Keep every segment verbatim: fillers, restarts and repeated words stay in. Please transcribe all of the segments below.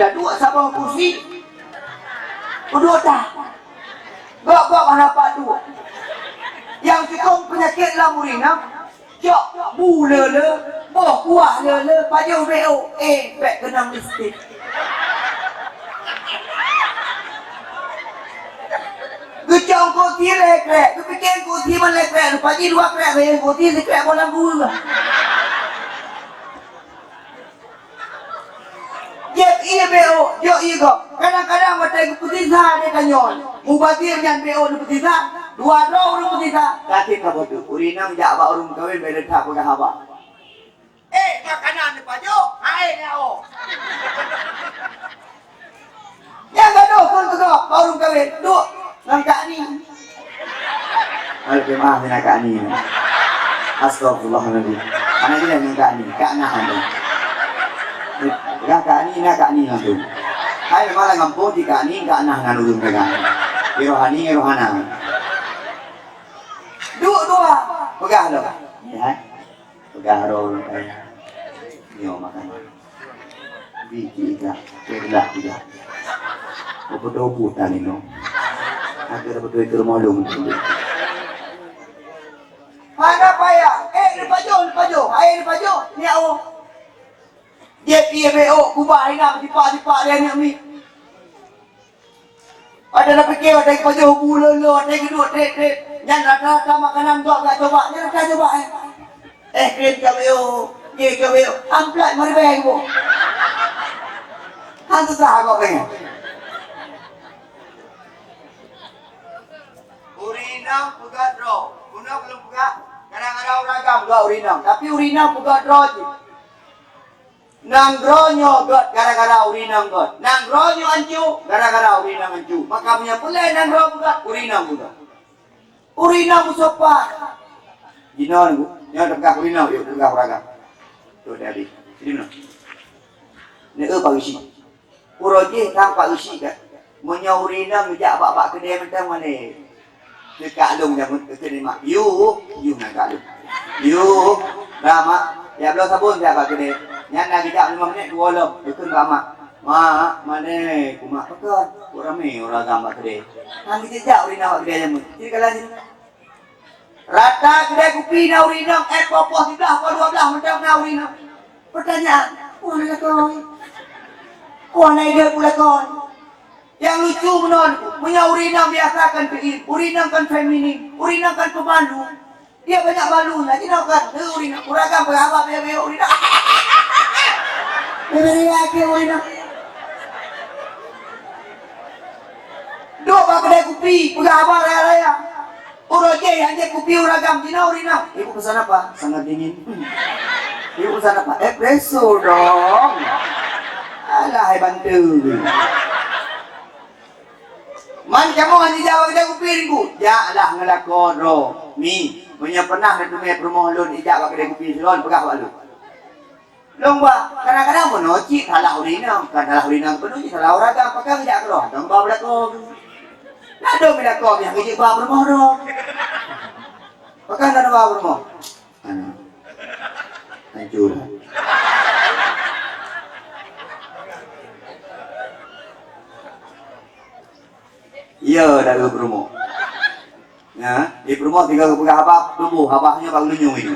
Taduek saboh kursi, peuduek that. Gob-gob hana pat duek. Nyang cukôp peunyakét lam ureueng inong, cok bu le-le, boh kuah le-le, pajoh B O, eh, bèk keunong lipstik. Geucok kursi lhèe krek, geupike kursi man lhèe krek, lupa jih dua krek, lhèe kursi sikrek boh lam gua. Jép ié B O, jok ié gob. Kadang-kadang watèe geupeusisa lé tanyoe, mubazir nyan B O neupeusisa, dua droe ureueng peusisa, ka cit ka boh teuk. Ureueng inong jak bak ureueng meukawen bèk le that peugah haba. Eh, makanan neupajoh, hai nyan oh. Nyang gadôh kheun keu gob, bak ureueng meukawen, duek ngon Kak Ni. Alkemah na Kak Ni. Astagfirullahaladzim. Aneuk dia ngon Kak Ni, Kak Nah tu. Peugah Kak Ni, na Kak Ni langsung. Hai memang lam gampông di Kak Ni, Kak Nah na ureueng peugah. Di Rohani, Rohana. Duek dua, peugah lom. Ya. Peugah roh ureueng kaya. Nyoe makanan. Biji iga, keulah iga. Beutôi-beutôi tali nyoe. Agar beutôi-beutôi molong. Hana payah. Eh, neupajoh, neupajoh. Hai neupajoh. Ni awak. Jép ié B O, kubah inong sipak-sipak lé aneuk miet. Watèe tapike, watèe geupajoh bu le-le, watèe geuduek trép-trép. Nyan rata-rata makanan gob geucoba, nyan rata coba, eh. Eh, krim ka B O, ye ka B O, amplat meuribèe bu. Han susah gob nyan. Ureueng inong peugah droe, bunoe ka lôn peugah, kadang-kadang ureueng agam peugah ureueng inong, tapi ureueng inong peugah droe cit. Nanggroe nyoe gèt gara-gara ureueng inong gèt. Nanggroe nyoe anco gara-gara ureueng inong anco. Maka meunyoe peureulèe nanggroe beugèt, ureueng inong beugèt. Ureueng inong meusopan. Jinoe nyoe teuka ureueng inong yuk teuka ureueng agam. Tu tadi. Sini mana? Ni eu Pak Geuchik. Uroe jih ka Pak Geuchik kan. Meunyoe ureueng inong geujak bak-bak keudè mantong malèe. Teuka lôn nyang keuneuk mak. Yuk, yuk na ka lôn. Yuk, na mak. Ya bloe sabon siat bak keudè. Nyan na geujak limong minit dua lom. Geukheun bak mak. Mak, malèe ku mak, pakon? Ku ramè ureueng agam bak keudè. Han geujak ureueng inong bak keudè jameun. Sini kala sini. Rata keudè kupi na ureueng inong, eh, poh-poh siblaih, poh dua blaih mantong na ureueng inong. Pertanyaan, "Wah, na lakoe? Wah, na ideh ku lakoe?" Nyang lucu meunan, meunyoe ureueng inong biasa kan teuim, ureueng inong kan feminin, ureueng inong kan pemalu. Dia banyak malu, nah, jinoe kan, eh, ureueng inong, ureueng agam peugah haba, bèk-bèk ureueng inong. Bèk-bèk akhé ureueng inong. Duek bak keudè kupi, peugah haba raya-raya. Uroe jih han jép kupi ureueng agam, jinoe ureueng inong. "Ibu pesan apa?" "Sangat dingin." "Ibu pesan apa?" "Espresso dong." Alah, hai bantu. Man kamoe han jijak bak keudè kupi Teungku. Jaklah ngon lakoe droe. Mi, meunyoe pernah na teumé peurumoh lôn ijak bak keudè kupi sigoe, peugah bak lôn. Lôn ba, kadang-kadang bunoe cit salah ureueng inong, kan salah ureueng inong keupeue cit salah ureueng agam, pakon geujak keudroe, dong ba beulakon. Na dong beulakon nyang geujak ba peurumoh droe. Pakon na dong ba peurumoh? Ana. Hancur. Iya, dak peurumoh. Nah, di peurumoh tinggai geupeugah haba, tuboh haba nyoe bak geulinyueng itu.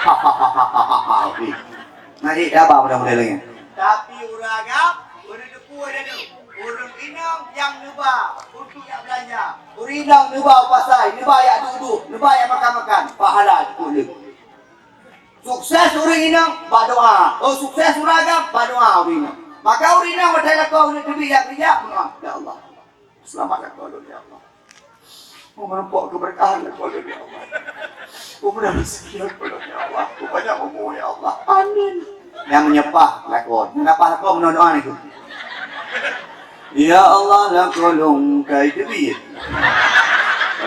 Hahaha. Nah, eh, dak ba model-model lagèe nyan. Tapi ureueng agam, ureueng teupeu dak tu. Ureueng inong nyang neuba untuk jak beulanja. Ureueng inong neuba u pasai, neuba jak duek-duek, neuba jak makan-makan. Pahala jipeuet lé. Sukses ureueng inong bak doa. Oh, sukses ureueng agam bak doa ureueng inong. Maka ureueng inong watèe lakoe uneuk teubiet jak keurija, meudoa, "Ya Allah, seulamat lakoe lôn, ya Allah. Meurumpok keubeurkahan lakoe lôn, ya Allah. Meurumpok raseuki lakoe lôn, ya Allah. Meubanyak umu, ya Allah. Amin." Nyang meunyeupah lakoe. Meunyeupah lakoe meudoa-doa nyan. Ya Allah, lakoe lôn kai teubiet.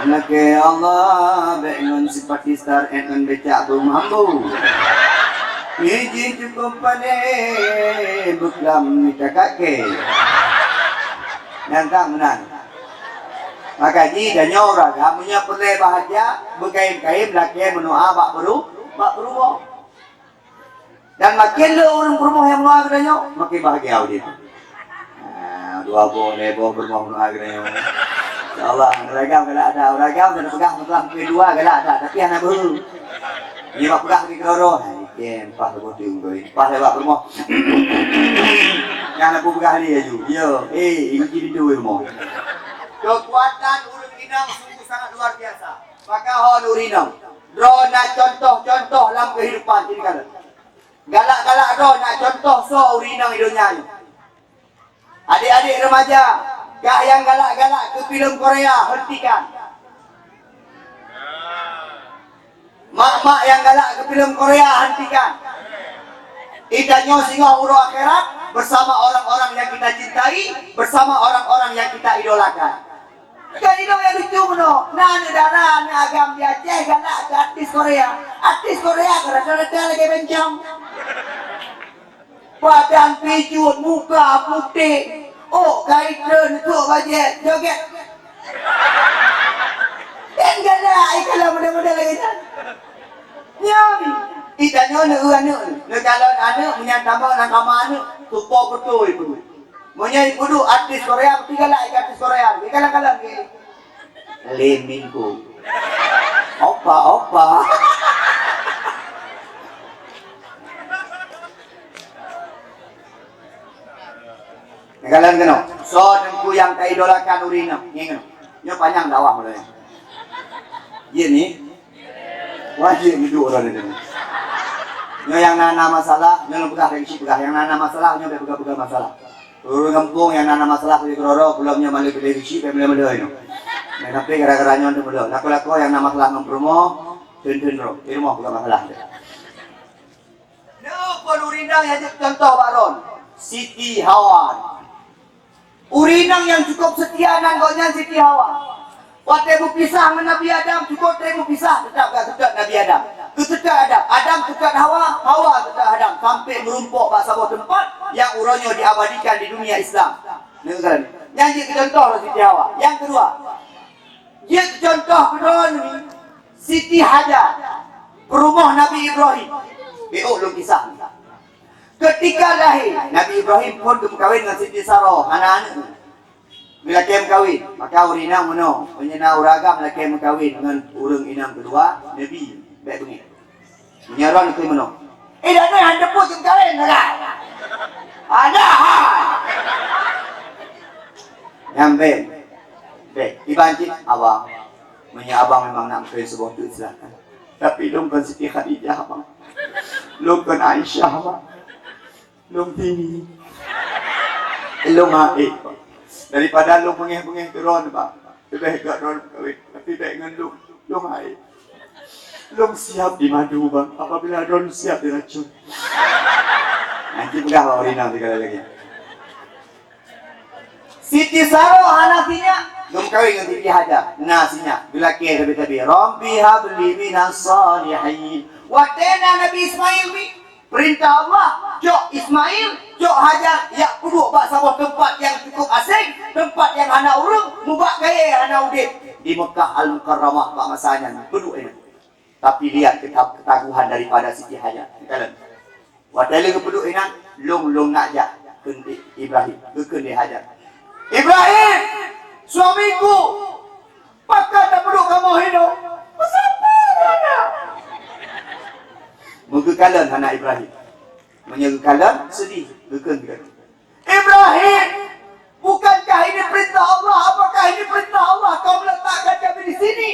Lakèe Allah, bèk ngon simpati star, èt ngon becak beumeumambu. Nyan jih cukôp pané, beuklam mita kakèe. Nyang ka meunan. Maka jih tanyoe ureueng agam, meunyoe peureulèe bahagia, beukayém-kayém lakèe meudoa bak peurumoh, bak peurumoh. Dan makin le ureueng peurumoh nyang meudoa keu tanyoe, makin bahagia udép. Dua boh, lhèe boh peurumoh meunoe keunoe. Insya Allah, ureueng agam galak that, ureueng agam dan peugah meutuah mungken dua galak that, tapi hana beuhe. Nyoe bak peugah lagèe keudroe-droe, hai, ikem, paih lé boh teungku, paih lé bak peurumoh. Nyang na peugah lé laju. Yo, eh, ibu ji pintoe rumoh. Kekuatan ureueng inong sungguh sangat luar biasa. Maka ho ureueng inong, droe na contoh-contoh lam kehidupan sini kan. Galak-galak droe na contoh soe ureueng inong di donya nyoe. Adik-adik remaja, kah nyang galak-galak keu filem Korea, hentikan. Mak-mak nyang galak keu filem Korea, hentikan. Kita nyoe singoh uroe akhirat bersama orang-orang yang kita cintai, bersama orang-orang yang kita idolakan. Kan inong nyang lucu meunoe, na aneuk dara, aneuk agam di Aceh galak keu artis Korea. Artis Korea kan rata-rata lagèe bencong. Badan picut, muka putéh, ôk ka itreun, trôk bajèe, jogét. Kan galak, ikalon model-model lagèe nyan. Nyan, itanyoe neueu aneuk, neukalon aneuk, meunyan tamong lam kama aneuk, tupo beutôi peuduek. Meunyoe peuduek artis Korea, peuti galak ikalon artis Korea, ikalon-kalon lé. Lee Min Ho. Opa, opa. Neukalon keunoe. Soe teungku nyang taidolakan ureueng inong? Ngieng keunoe. Nyoe panyang dakwah mulai. Jeuet ni. Wajéb neuduek droeneuh. Nyoe nyang na, na masalah, nyoe lôn peugah lagèe cit peugah, nyang na, na masalah, nyoe bèk peugah-peugah masalah. Ureueng gampông nyang na, na masalah lagèe keudroe-droe, peulom nyoe malèe keudéh geuchik, bèk meuleuh-meuleuh nyoe. Meunan pih gara-gara nyoe teumeuleuh. Lakoe-lakoe nyang na masalah ngon peurumoh, theun-theun droe, di rumoh peugah masalah. Nyoe pun ureueng inong nyang jeuet contoh bak droen, Siti Hawa. Ureueng inong nyang cukup seutia nan gobnyan Siti Hawa. Watèe beupisah ngon Nabi Adam, cukup trép beupisah, teutap geuseutôt Nabi Adam. Geuseutôt Adam, Adam seutôt Hawa, Hawa seutôt Adam, sampoe meurumpok bak saboh teumpat nyang uroe nyoe diabadikan di dunia Islam. Nyan jeuet keu contoh lom Siti Hawa. Nyang keudua, jeuet keu contoh keudroe nyoe, Siti Hajar, peurumoh Nabi Ibrahim. Beuôt lôn kisah. Keutika lahé, Nabi Ibrahim phôn geumeukawen ngon Siti Saroh, hana aneuk. Geulakèe meukawen, maka ureueng inong meunoe, meunyoe na ureueng agam lakèe meukawen ngon ureueng inong keudua, neubi, bèk beungèh. Meunyoe droeneuh keu meunoe, "Eh, dak nyan han teupeu geumeukawen, sagai." Ada ha. Nyan bèk. Bèk, iban cit abang. Meunyoe abang memang nak meukawen saboh teuk, silakan. Tapi lôn kon Siti Khadijah, abang. Lôn kon Aisyah, abang. Lôn tinggi. Lôn haék, Bang. Daripada lôn beungèh-beungèh keu droeneuh, Bang. Leubèh gèt droeneuh meukawen. Tapi bèk ngon lôn. Lôn haék. Lôn siap dimadu, Bang. Apabila droeneuh siap diracun. Nanti peugah bak ureueng inong sigoe lagèe nyan. Siti Saroh hana sinyak. Geumeukawen ngon Siti Hajar. Na sinyak. Geulakèe sabe-sabe. "Rabbi habli minas shalihin." Watèe na Nabi Ismail mi, Peurintah Allah, cok Ismail, cok Hajar, jak peuduek bak saboh teumpat nyang cukup aséng, teumpat nyang hana ureueng, mubak kayèe hana udép, di Meukah Al-Mukarramah bak masa nyan, peuduek nyan. Tapi lihat keta-, ketaguhan daripada Siti Hajar. Kalon. Watèe lheueh geupeuduek inan, lôn, lôn nak jak, kheun Ibrahim, geukheun lé Hajar. "Ibrahim, suamiku, pakon tapeuduek kamoe hinoe? Meusapeue hana?" Meugeukalon hana Ibrahim. Meunyoe geukalon, seudeh, geukheun geuh. "Ibrahim, bukankah ini perintah Allah? Apakah ini perintah Allah kau meletakkan kami di sini?"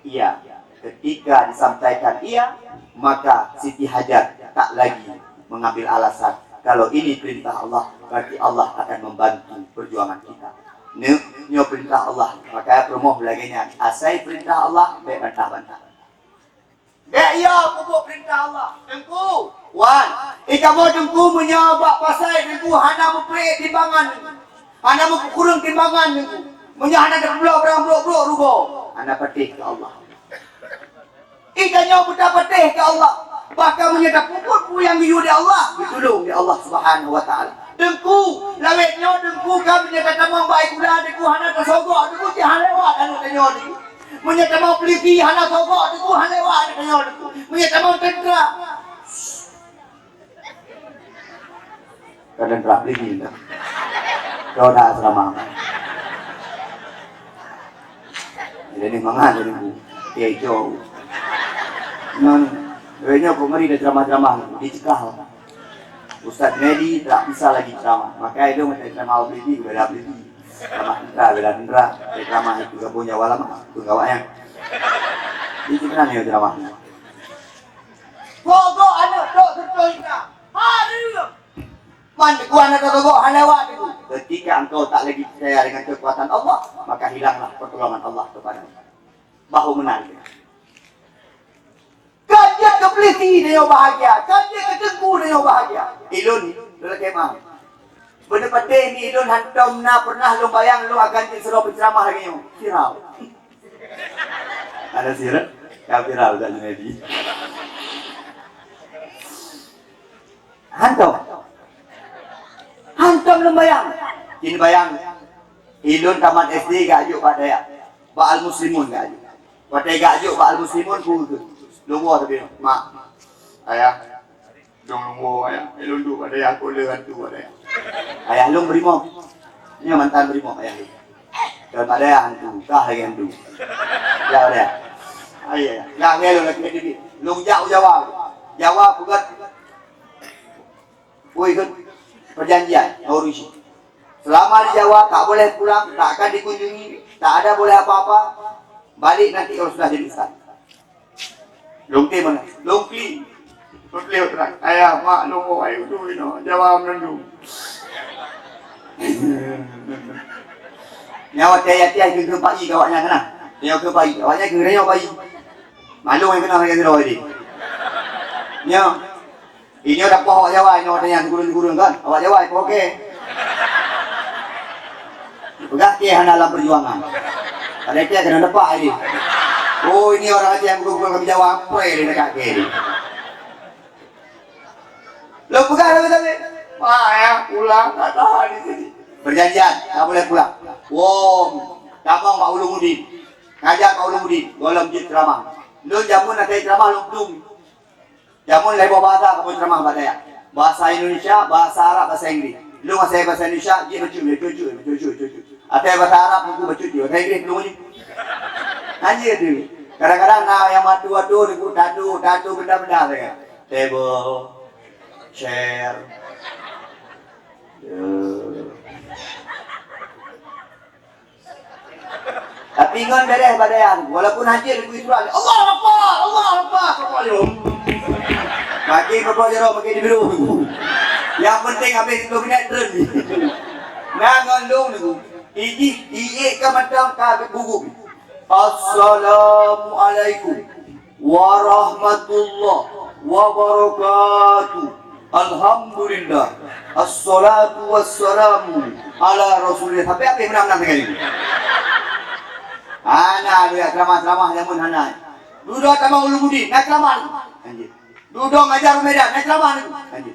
Iya, ketika disampaikan iya, maka Siti Hajar tak lagi mengambil alasan. Kalau ini perintah Allah, berarti Allah akan membantu perjuangan kita. Nyoe, nyoe perintah Allah, maka peurumoh lagèe nyan. Asai perintah Allah, bèk bantah-bantah. Bèk iya peubuet perintah Allah. Teungku, wan, ikamoe Teungku meunyoe bak pasai Teungku hana meupriek timbangan Teungku. Hana meukureueng timbangan Teungku. Meunyoe hana tapeubloe barang brok-brok rugoe, hana patéh keu Allah. Ih, tanyoe beutapatéh keu Allah. Bahkan meunyoe tapeubuet peue nyang geuyue lé Allah, geutulông lé Allah Subhanahu wa Taala. Teungku, lawét nyoe Teungku, ka meunyoe tatamong bak sikula Teungku hana tasogok Teungku, cit hana lewat aneuk tanyoe Teungku. Meunyoe tamong pulisi hana sogok Teungku, hana lewat aneuk tanyoe Teungku. Meunyoe tamong teuntra, ka teuntra pulisi dah. Kau dah asrama. Jadi ni mangat jadi bu. Oke, jauh. Non, banyak kok mari dah ceramah-ceramah di Cekah. Ustaz Medi tak bisa lagi ceramah. Maka itu macam ceramah beli, bela beli. Ceramah tentara, bela tentara. Ceramah itu gabung Jawa lama, itu gawaknya. Di Cekah ni ceramah. Pokok anak dok betul kita. Hadir. Man teguh hana tatogok, hana awak teguh. Ketika engkau tak lagi percaya dengan kekuatan Allah, maka hilanglah pertolongan Allah kepadamu. Bahu menang. Ka jeuet keu peulisi tanyoe bahagia, ka jeuet keu teungku tanyoe bahagia. Ilôn, lôn lakée meu'ah. Beuneupatéh ni ilôn hantom na pernah lôn bayang lôn akan jeuet sidroe peuceramah lagée nyoe. Viral. Ada sih, kan? Ka viral dak Junaidi. Hantom. Hantom lôn bayang. Keuneuk bayang, ilôn tamat S D geujok bak dayah. Bak Al-Muslimun geujok. Watée geujok bak Al-Muslimun, ku geukheun. Lôn woe tapi, "Mak, Ayah, dong lôn woe, Ayah. Ilôn duek bak dayah, ku le hantu bak dayah." Ayah lôn beurimong. Nyoe mantan beurimong ayah lôn. Kon bak dayah hantu, kah lagée hantu. Ya, dayah. Ayah, ya. Nah, ngieng lôn lagée tadi. Lôn jak u Jawa. Jawa peugah Woi, ikut perjanjian ngon ureueng Cina. Selama di Jawa tak boleh pulang, tak akan dikunjungi, tak ada boleh apa-apa. Balik nanti kalau sudah jadi ustaz. Lôn klik mana? Lôn klik. Lôn klik terang. Ayah, mak, lôn bawa air udu ino. Jawa menandung. Nyawa tiap-tiap keu pai kawaknya kena. Nyawa keu pai, kawaknya keu nyawa pai. Malu yang kena lagi kira ini. Nyawa Inyoe dapoh awak Jawa, inyoe watée nyan gureueng-gureueng kan? Awak Jawa, ipoh oke. Peugah kèe hana lam peujuangan. Padahai kèe keuneuk dapat ini. Oh, ini orang Aceh yang gureueng-gureueng kami Jawa, apa yang dia dekat kèe ini? Lo peugah lagi tadi. Wah, ya, pulang, tak tahan di sini. Perjanjian, tak boleh pulang. Wong, tamong Pak Ulumuddin. Ngajar Pak Ulumuddin, golom jeuet ceramah. Lo jameun ada ceramah, lo belum. Jameun lhèe boh bahasa kamoe ceramah bak dayah. Bahasa Indonesia, bahasa Arab, bahasa Inggris. Lôn asai bahasa Indonesia, jih bacut, bacut, bacut, bacut, bacut. Asai bahasa Arab, buku bacut jih. Bahasa Inggris, belum lagi. Hanya tu. Kadang-kadang na nyang matu-matu, buku tatu, tatu, benda-benda saja. Table, chair. Ya. Tapi ngon beres bak dayah, walaupun hanjeuet lagèe surat, "Allahu Akbar, Allahu Akbar," Bapak Jero. Makin Bapak Jero, makin dibiru. Yang penting habis sepuluh minit, turun. Nah, ngon lôn niku. Iji, iék ka mantong ka gugup. Assalamualaikum. Warahmatullahi wabarakatuh. Alhamdulillah. Assalatu wassalamu ala Rasulillah. Sampai habis menang-menang dengan ini. Hana, dia ceramah-ceramah zaman hana. Dudoe tamong Ulumuddin, na ceramah. Anjir. Dudoe ngajar Medan, na ceramah. Anjir.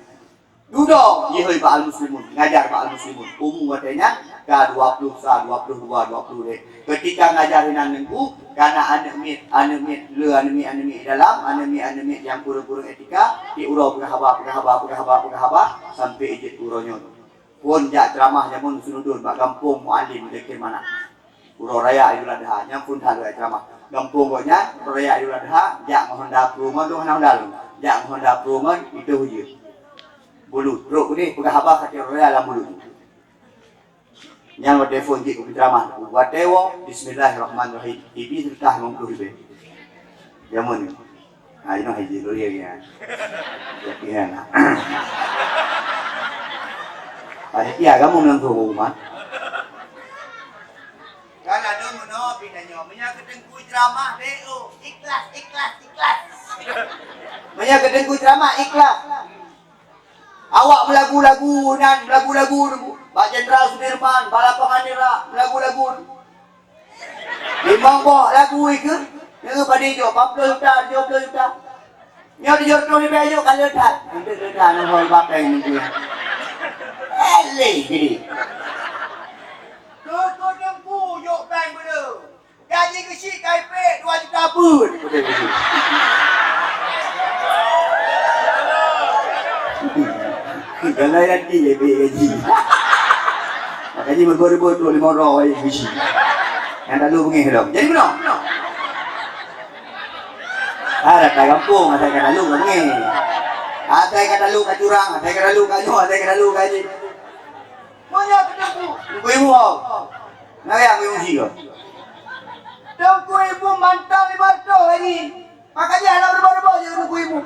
Dudoe jihôi bak al-muslimun, ngajar bak al-muslimun. Umu watèe nyan ka dua ploh sa, dua ploh dua, dua ploh lhèe. Keutika ngajar inan Teungku, kana aneuk miet, aneuk miet le, aneuk miet, aneuk miet dalam, aneuk miet, aneuk miet nyang kureueng-kureueng etika, di uroe peugah haba, peugah haba, peugah haba, peugah haba, sampoe jeuet uroe nyoe. Phon jak ceuramah jameun Sunudon bak gampông Mualem, Dayeuh Manah. Uroe raya Idul Adha, nyan phon that lôn ceramah. Gampông gobnyan, uroe raya Idul Adha, jak ngon Honda Pro ngon, dum hana Honda lôn. Jak ngon Honda Pro ngon, itu je. Bulu, trok keudeh, peugah haba ka trok raya lam bulu. Nyan watèe phon jih keu penceramah. Watèe woe, bismillahirrahmanirrahim. Ibi seutah limong ploh ribèe. Jameun. Ha, inoe haji lori lagi, ha. Latihan, ha. Panitia kamoe meunang tuha rumah. Kan ada meunoe pih tanyoe, meunyoe keu teungku ceramah, B O, ikhlas, ikhlas, ikhlas. Meunyoe keu teungku ceramah, ikhlas. Awak meulagu-lagu nan, meulagu-lagu bak Jenderal Sudirman, bak Lapangan Irak, meulagu-lagu. Limong boh lagu ikeu, nyoe padé jok, empat puluh juta, tujuh puluh juta. Nyoe tujoh reutôh ribèe jok, ka le that. Untuk le that, nyoe hôi bapeng nunggu. Eleh jadi. Keu, keu teungku jok pèng beudeuh. Gaji geuchik ka ipèk dua juta beuet. Kalau yatim ipèk gaji. Jadi, meureubeut-reubeuet trok limong droe, eh, bisi. Nyang talu beungéh lom. Jadi, meunoe. Ah, data gampông, asai ka talu ka beungéh. Asai ka talu ka curang, asai ka talu ka nyoe, asai ka talu ka jih. Meunyoe Teungku, Teungku Ibu, oh. Nah, ya, Teungku Ibu. Teungku Ibu mantong lima ratus lagi. Makanya hana berubah-ubah je Teungku Ibu.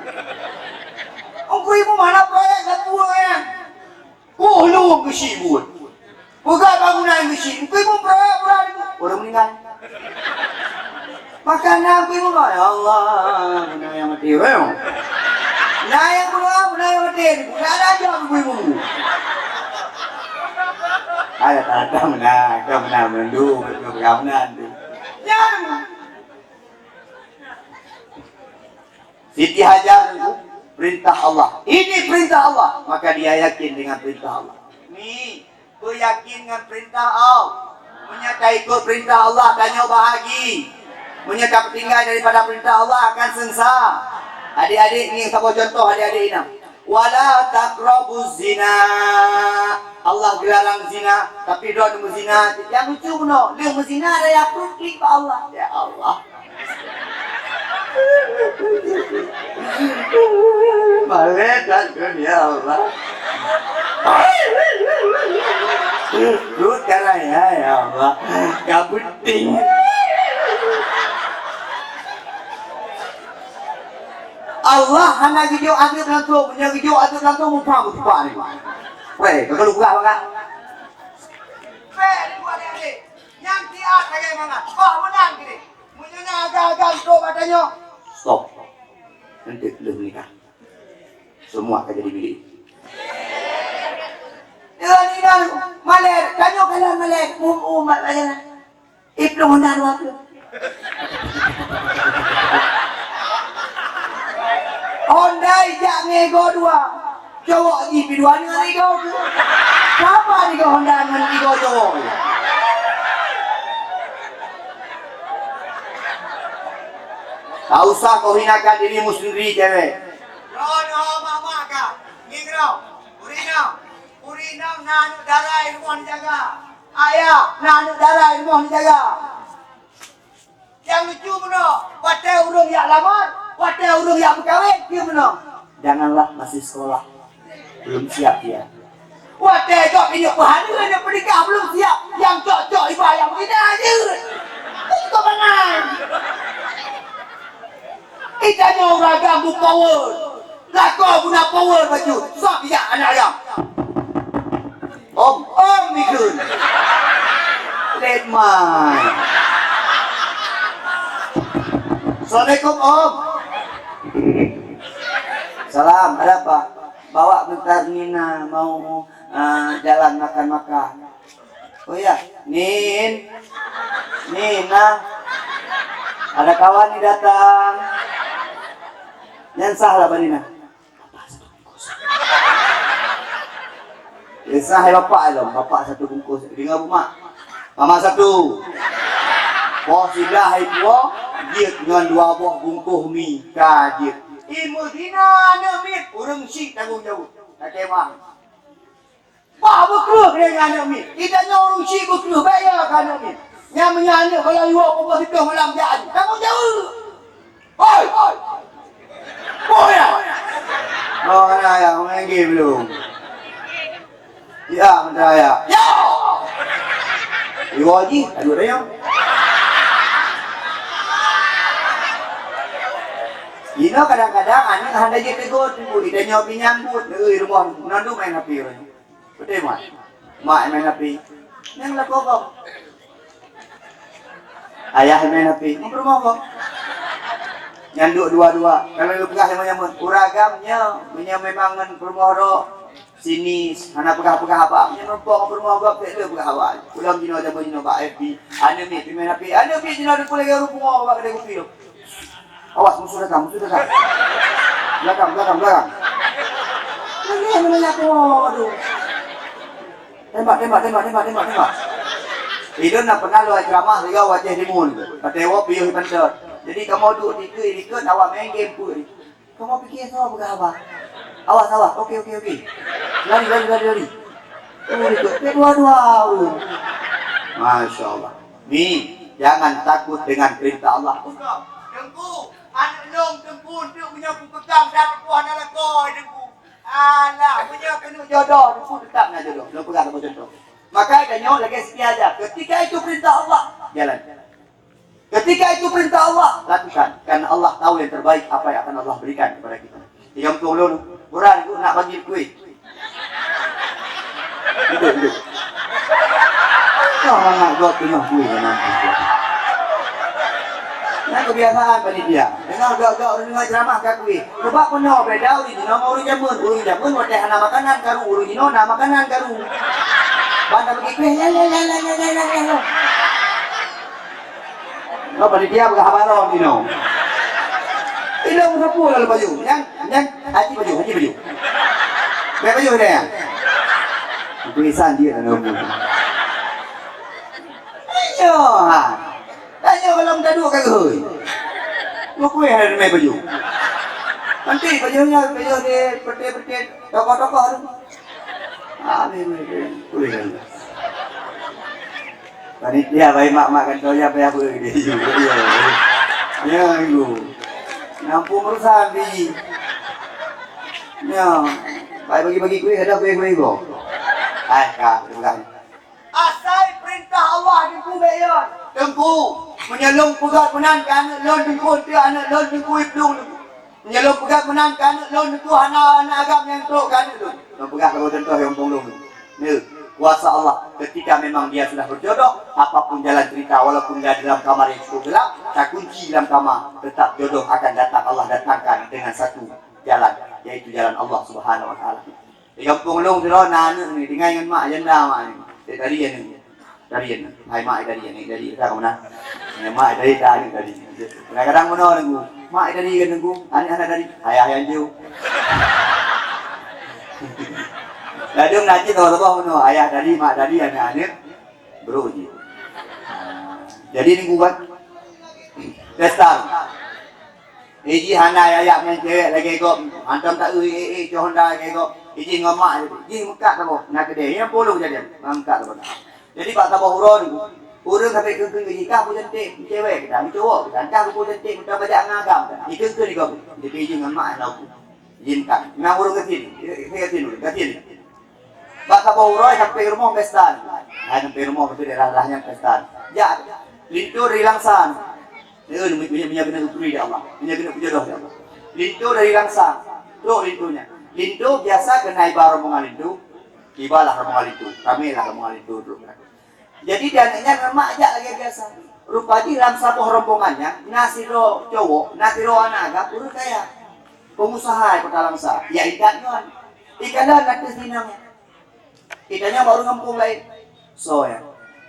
Teungku Ibu mana proyek dah tua ya. Kuh lu beusi buet. Peugah bangunan beusi. Teungku Ibu proyek pula ni. Orang meninggal. Maka na Teungku Ibu, ya Allah, na nyang maté. Na nyang berdoa, na nyang maté. Nak ada aja Teungku Ibu. Ada tak ada menang, ada menang menunduk, menunduk menang tu. Yang Siti Hajar itu perintah Allah. Ini perintah Allah, maka dia yakin dengan perintah Allah. Ni, beuyakin ngon perintah Allah. Meunyoe ka ikot perintah Allah, tanyoe bahagi. Meunyoe ka peutinggai daripada perintah Allah, akan seungsa. Adik-adik, ni saboh contoh adik-adik inong. "Wala taqrabuz zina." Allah geularang zina, tapi droe meuzina. Nyang lucu bunoe, lheueh meuzina raya pruet klik bak Allah. Ya Allah. Malaikat dunia Allah. Pruet ka raya, ya Allah. Ka peuting. Allah hana geujok ateueh langsung, meunyoe geujok ateueh langsung, muphom meutupat ni. Weh, ka kalu peugah bak. Weh, ni buat dia ni. Nyang siat lagèe mangat. Bah meunan kini. Meunyoe na agam-agam trok bak tanyoe. Stop. Nanti lheueh menikah. Semua akan jadi milik. Dia ni kan malèe, tanyoe kalon malèe. Um, um, mat malèe. Iplueng Honda dua ploh. Honda ijak ngon igoe dua. Cowok jih pi dua ngon igoe tu. Sapa igoe Honda ngon igoe cowok? Tak usah kau hinakan dirimu sendiri, cewek. Droe nyoe mak-mak ka. Ngieng droe. Ureueng inong. Ureueng inong na aneuk dara i rumoh neujaga. Ayah na aneuk dara i rumoh neujaga. Nyang lucu meunoe, watèe ureueng jak lamar, watèe ureueng jak meukawen, keu meunoe. Janganlah masih sekolah. Belum siap dia. Watèe gob inong peuhaleue, inong peunikah, belum siap. Nyang cok-cok iba nyang meuina jeuet. Itu kok bangai. Itanyoe ureueng agam bu power. Lakoe guna power baju. Sok jak aneuk agam. Om, om ikheun. Let mai. Assalamualaikum, Om. Salam, ada apa? Bawa bentar Nina mau, eh, jalan makan-makan. Oh ya, Nin. Nina. Ada kawan ni datang. Nyan sah lah, Bang Nina. Kisah hai bapak lom, bapak satu bungkus. Dengar bu mak. Mama satu. Poh siblah hai puo, jeuet ngon dua boh bungkus mi ka jeuet. Ilmu zina aneuk miet, ureueng syik tanggong jaweueb. Takeu mah. Bah beukreueh lé ngon aneuk miet. Kita nyoe ureueng syik beukreueh, bèk ya keu aneuk miet. Nyang meunyoe aneuk kalau iwoe pukul siplôh malam jak, tanggong jaweueb. Hoi! Hoi ya! Oh, na ya, main game belum. Ya, mentah ya. Ya! Iwoe jih, aduh dayang. Inoe kadang-kadang aneuk hana jiteugur, itanyoe pih nyambut, ui rumoh, nyan tu main H P. Beutôi mak? Mak main H P. Nyan lakoe gob. Ayah main H P. Ngon peurumoh gob. Nyan duek dua-dua. Kalau geupeugah nyamut-nyamut, ureueng agam nyoe, meunyoe memang ngon peurumoh droe, sinis, hana peugah-peugah haba. Meunyoe muphom peurumoh gob, bèk lé peugah haba. Ulôn jinoe jameun jinoe bak F B. Aneuk miet pih main H P. Aneuk miet jinoe dikeue lagèe ureueng pungo bak keudè kupi tu. Awas, musuh datang, musuh datang. Belakang, belakang, belakang. Lagi yang menanya aku, aduh. Tembak, tembak, tembak, tembak, tembak, tembak. Idun nak pernah lewat ceramah juga wajah timun. Kata awak piuh pantat. Jadi kamu duduk di ke, di ke, awak main game pun. Kamu fikir sama peugah apa? Awas, awas. Okey, okey, okey. Lari, lari, lari, lari. Oh, ikut dua-dua. Masya Allah. Mi, jangan takut dengan perintah Allah. Teungku, aneuk lôn Teungku, untuk meunyoe kupeugah dan Teungku hana lakoe Teungku. Alah, meunyoe keuneuk jodoh, Teungku tetap na jodoh. Lôn peugah saboh contoh. Maka tanyoe lagèe Siti Hajar. Ketika itu perintah Allah, jalan. Ketika itu perintah Allah, lakukan. Karena Allah tahu yang terbaik apa yang akan Allah berikan kepada kita. Tiga puluh lôn, kurang tu nak bagi kuih. Duduk, duduk. Kau anak gok tengah kuih nanti. Nah, kebiasaan panitia. Dengar gok-gok orang dengar ceramah kat kuih. Sebab penuh beda orang jinoe ngon orang jameun. Orang jameun watèe hana makanan karu, orang jinoe na makanan karu. Ban dah bagi kuih, ya, ya, ya. Oh, panitia peugah haba lom inoe. Ilong sapu lalu baju. Nyan, nyan, haji baju, haji baju. Bèk baju dia. Tulisan dia dalam buku. Ayo, ha. Ayo kalau minta duit kat gehoi. Mau kuih ada demai baju. Nanti bajunya, baju di peti-peti, tokoh-tokoh tu. Ah, ni, ni, ni. Kuih kan. Panitia baik mak-mak kan tahu apa apa dia. Ya, ya, minggu. Nampu merusak biji. Ya. Baik bagi-bagi kuih, ada kuih-kuih go. Hai, kak, terima kasih. Asai peurintah Allah Teungku bèk yon. Teungku, meunyoe lôn peugah meunan keu aneuk lôn Teungku, teuh aneuk lôn Teungku iplueng Teungku. Meunyoe lôn peugah meunan keu aneuk lôn Teungku, hana aneuk agam nyang trok keu aneuk lôn. Lôn peugah saboh contoh nyang mumpung lôn. Nyoe, kuasa Allah, ketika memang dia sudah berjodoh, apapun jalan cerita, walaupun dia dalam kamar yang cukup gelap, takunci dalam kamar, tetap jodoh akan datang, Allah datangkan dengan satu jalan, yaitu jalan Allah Subhanahu wa Taala. Di gampông lôn sidroe na aneuk ni, tinggai ngon mak, janda mak ni. Dia tadi aneuk ni. Tadi aneuk. Hai mak tadi aneuk tadi, tak kemana. Ya, mak tadi tak aneuk tadi. Kadang-kadang meunoe Teungku. Mak tadi kan Teungku, aneuk hana tadi. Ayah yang jauh. Ladôm na cit saboh-saboh meunoe. Ayah tadi, mak tadi, aneuk-aneuk. Bro ji. Jadi Teungku kan. Pesta. Eh, jih hana jak-jak ngon cewek lagèe gob. Hantom ta eu, eh, eh, cok honda lagèe gob. Eh, jih ngon mak, jih meukat saboh, na keudè. Nyang puluh jadi, meukat saboh. Jadi, bak saboh uroe ni, ureueng sampai kheun-kheun keu jih, "Kah peue cantik, cewek kita, cowok kita, kah peue cantik, kita bajak ngon agam." Jikheun-kheun di gob. Jadi, jih ngon mak, na uku. Jih meukat. Ngon ureueng gasien, gasien, gasien. Bak saboh uroe sampoe rumoh pesta. Hai sampoe rumoh, beutôi daerah-daerah nyan pesta. Jak, linto dari Langsa. Eh, minyak, minyak keuneuk geukuri di Allah. Minyak keuneuk peujodoh di Allah. Linto dari Langsa. Trok linto nyan. Linto biasa keunan iba rombongan linto. Ibalah rombongan linto. Ramèlah rombongan linto trok. Jadi, di aneuk nyan mak jak lagèe biasa. Rupa jih lam saboh rombongan nyan, na sidroe cowok, na sidroe aneuk agam, ureueng kaya. Pengusaha di Kota Langsa. Ya, intat nyan. Ikalon ateueh sinong nyan. Ikalon bak ureueng gampông laén. Soe nyan?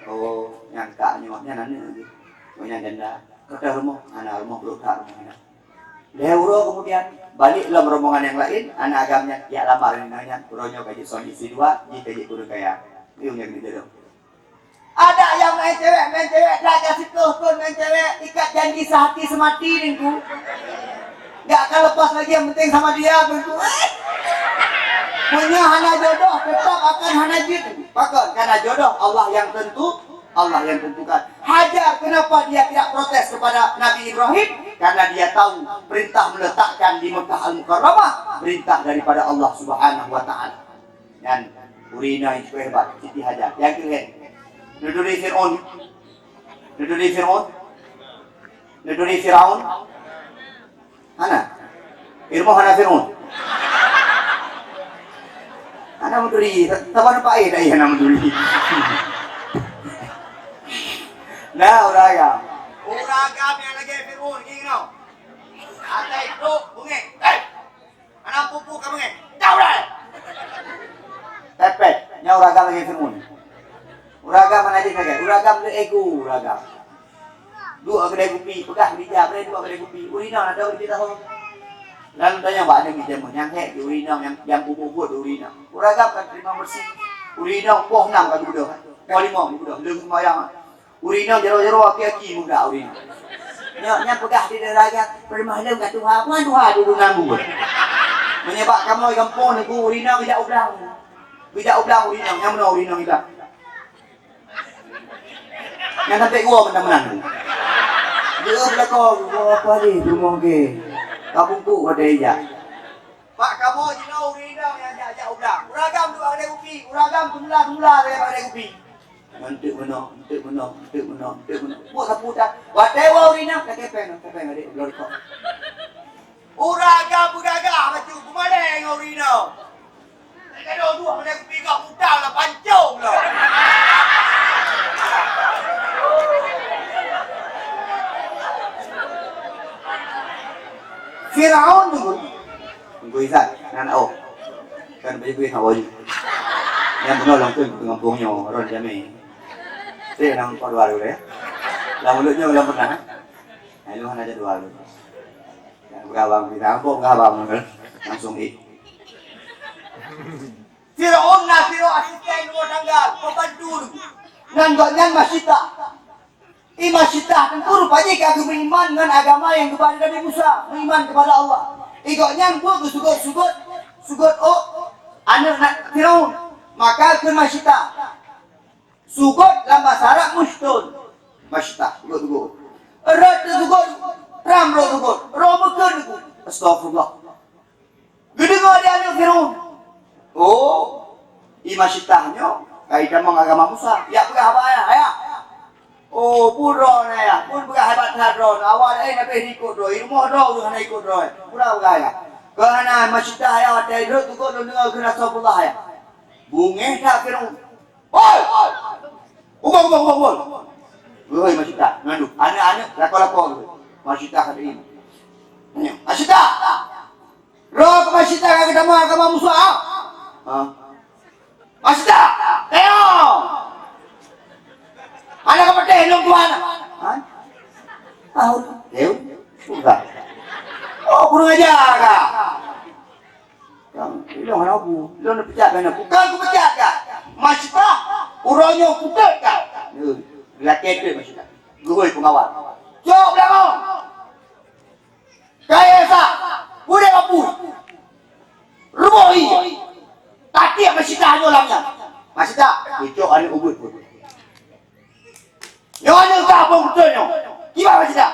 Oh, nyan kak nyoe, nyan aneuk jih. Oh, nyan janda. Ka teuh rumoh, hana rumoh, brôk that rumoh nyan. Lhèe uroe keumudian, balek lom rombongan nyang laén, aneuk agam nyan, jak lamar nyan, uroe nyoe ka jeuet suami istri dua, jih ka jeuet keu ureueng kaya. Nyoe nyang keuneuk jodoh. Ada nyang main cewek, main cewek, dah ka siplôh thôn main cewek, ikat janji sehati semati Teungku. Gak akan lepas lagi, yang penting sama dia Teungku. Eh! Meunyoe hana jodoh, tetap akan hana jeuet. Pakon? Karena jodoh Allah yang tentu, Allah yang tentukan. Hajar, kenapa dia tidak protes kepada Nabi Ibrahim? Karena dia tahu perintah meletakkan di Mekah Al-Mukarramah, perintah daripada Allah Subhanahu wa Taala. Nyan, ureueng inong nyang cukup hebat, Siti Hajar. Nyang keu lhèe, neuturi Fir'aun. Neuturi Fir'aun. Neuturi Fir'aun. Hana. Ilmu hana Fir'aun. Hana meuturi. Saban nampak air dah hana meuturi. Nah, ureueng agam. Ureueng agam nyang lagèe Fir'aun, ingat. Atai trok, beungèh. Hei! Aneuk pupu ka beungèh. Dah udah. Pepet, nyoe ureueng agam lagèe Fir'aun. Ureueng agam hana jih lagèe. Ureueng agam le ego ureueng agam. Duek keudè kupi, peugah bija, bri duek keudè kupi. Ureueng inong na dua puluh tahun. Lalu tanyong bak aneuk jameun nyang hèk di ureueng inong nyang, nyang bubuet-buet di ureueng inong. Ureueng agam ka teurimong beureusi. Ureueng inong poh nam ka geubeudôh. Poh limong geubeudôh. Lheueh seumayang. Ureueng inong jaroe-jaroe aki-aki muda ureueng inong. Nyoe nyang peugah di daerah nyan, "Peurumoh lôn ka tuha, peue tuha dudu nanggu." Meunyoe bak kamoe gampông Teungku ureueng inong geujak u blang. Geujak u blang ureueng inong, nyang meunoe ureueng inong ilang. Nyang sampai gua meunan-meunan. Dia belakang, gua apa ni, rumah ke? Kabungkuk pada ijak. Pak kamoe jinoe ureueng inong nyang jak-jak u blang. Ureueng agam dua kedai kupi, ureueng agam semula-semula lagèe kedai kupi. Enteuk meunoe, enteuk meunoe, enteuk meunoe, enteuk meunoe. Buet sapu dah. Watèe woe ureueng inong, tak kepeng, kepeng adik, belum kok. Ureueng agam beugagah bacut, beumalèe ngon ureueng inong. Lagèe dua kedai kupi kok utang lah pancong lah. Firaun tu. Teungku Isan, nan oh. Kan baju kuih hawa ju. Nyang bunoe langsung ke gampông nyoe, ron jamé. Saya nang empat dua dulu ya. Lam mulut nyoe lam pernah. Nah, lu hana jadwal tu. Yang berabang kita, apa berabang tu? Langsung eh. Firaun na sidroe asisten rumah tangga, pembantu tu. Nan gobnyan Masyitah. I Masyitah teungku rupa jih ka geumeuiman ngon agama nyang geuba lé Nabi Musa, meuiman keupada Allah. I gobnyan buet geusugot-sugot, sugot ôk aneuk na-, Firaun. Maka kheun Masyitah, sugot lam basa Arab mushtun. Masyitah, sugot-sugot. Rot sugot, ram rot sugot, roh meukeun sugot. Astagfirullah. Geudeungoe di aneuk Firaun. Oh, i Masyitah nyoe ka itamong agama Musa. Jak peugah haba ayah, ayah. Oh, peue droeneuh ayah, peue peugah hebat that droeneuh. Awak laén habéh ikot droe, i rumoh droe hana ikot droe. Peue peugah ayah. Keuhana Masyitah ayah watèe rhot tukot lôn deungoe kheun Rasulullah ayah. Beungéh that Firaun. Woi! Ubah, ubah, ubah, ubah. Woi, Masyitah, ngandung. Aneuk-aneuk, lakoe-lakoe. Masyitah kata ini. Masyitah! Droe keu Masyitah ka geutamong agama Musa, ah? Ha? Masyitah! Tengok! Aneuk ka patéh lôn tuan. Ha? Ah, udah. Ya, udah. Oh, kurang ajar ka. Ilôn hana bu, ilôn neupecat kah na? Bukon kupecat kah. Masyitah, uroe nyoe kutot kah. Lakèe teuk Masyitah. Geuhôi peungawal. Cok beulangong! Kayèe sa, udép apui. Rumoh ie. Tatiek Masyitah nyoe lam nyan. Masyitah, geucok aneuk ubit pun. Nyoe aneuk kah phôn beutôi nyoe. Kiban Masyitah.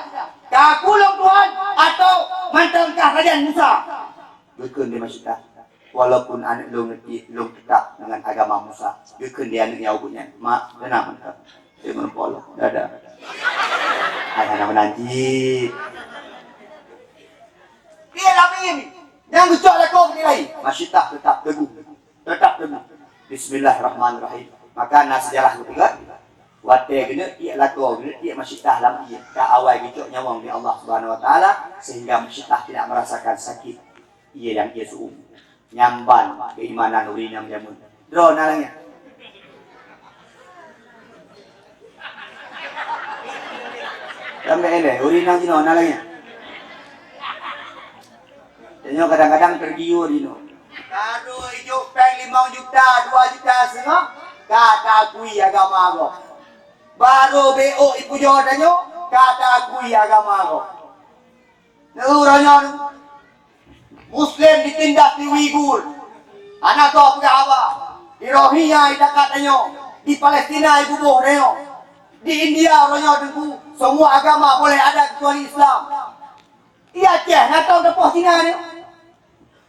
Kah kulôn tuan atau mantong kah sajan Musa? Geukheun di Masyitah. Walaupun aneuk lôn neutiek, lôn teutap ngon agama Musa. Geukheun di aneuk nyang ubit nyan. Mak, teunang mantong. Saya meureumpok lom. Dadah. Hai, hana meunan cit. Dia lama ini. Nyang geucok lakoe keu dia lain. Masyitah teutap teguh. Teutap teguh. Bismillahirrahmanirrahim. Maka na seujarah geupeugah, watèe geuneuk tiek lakoe, geuneuk tiek Masyitah lam ié, ka awai geucok nyawöng lé Allah Subhanahu wa Taala, sehingga Masyitah tidak merasakan sakit. Ié nyang ié seuumu. Nyan ban keuimanan ureueng inong jameun. Droe na lagèe nyan. Sampai ilèe, ureueng inong jinoe na lagèe nyan. Tanyoe kadang-kadang tergiur jinoe. Baru ijok péng limong juta, dua juta setengah, ka takui agama gob. Baru B O ipujoe tanyoe, ka takui agama gob. Neuroe nyoe Muslim ditindas di Uighur, hana soe peugah haba. Di Rohingya itakat tanyoe, di Palestina ibuboh tanyoe, di India uroe nyoe teungku, semua agama boleh ada kecuali Islam. Di Aceh, na tom teupoh Cina nyoe.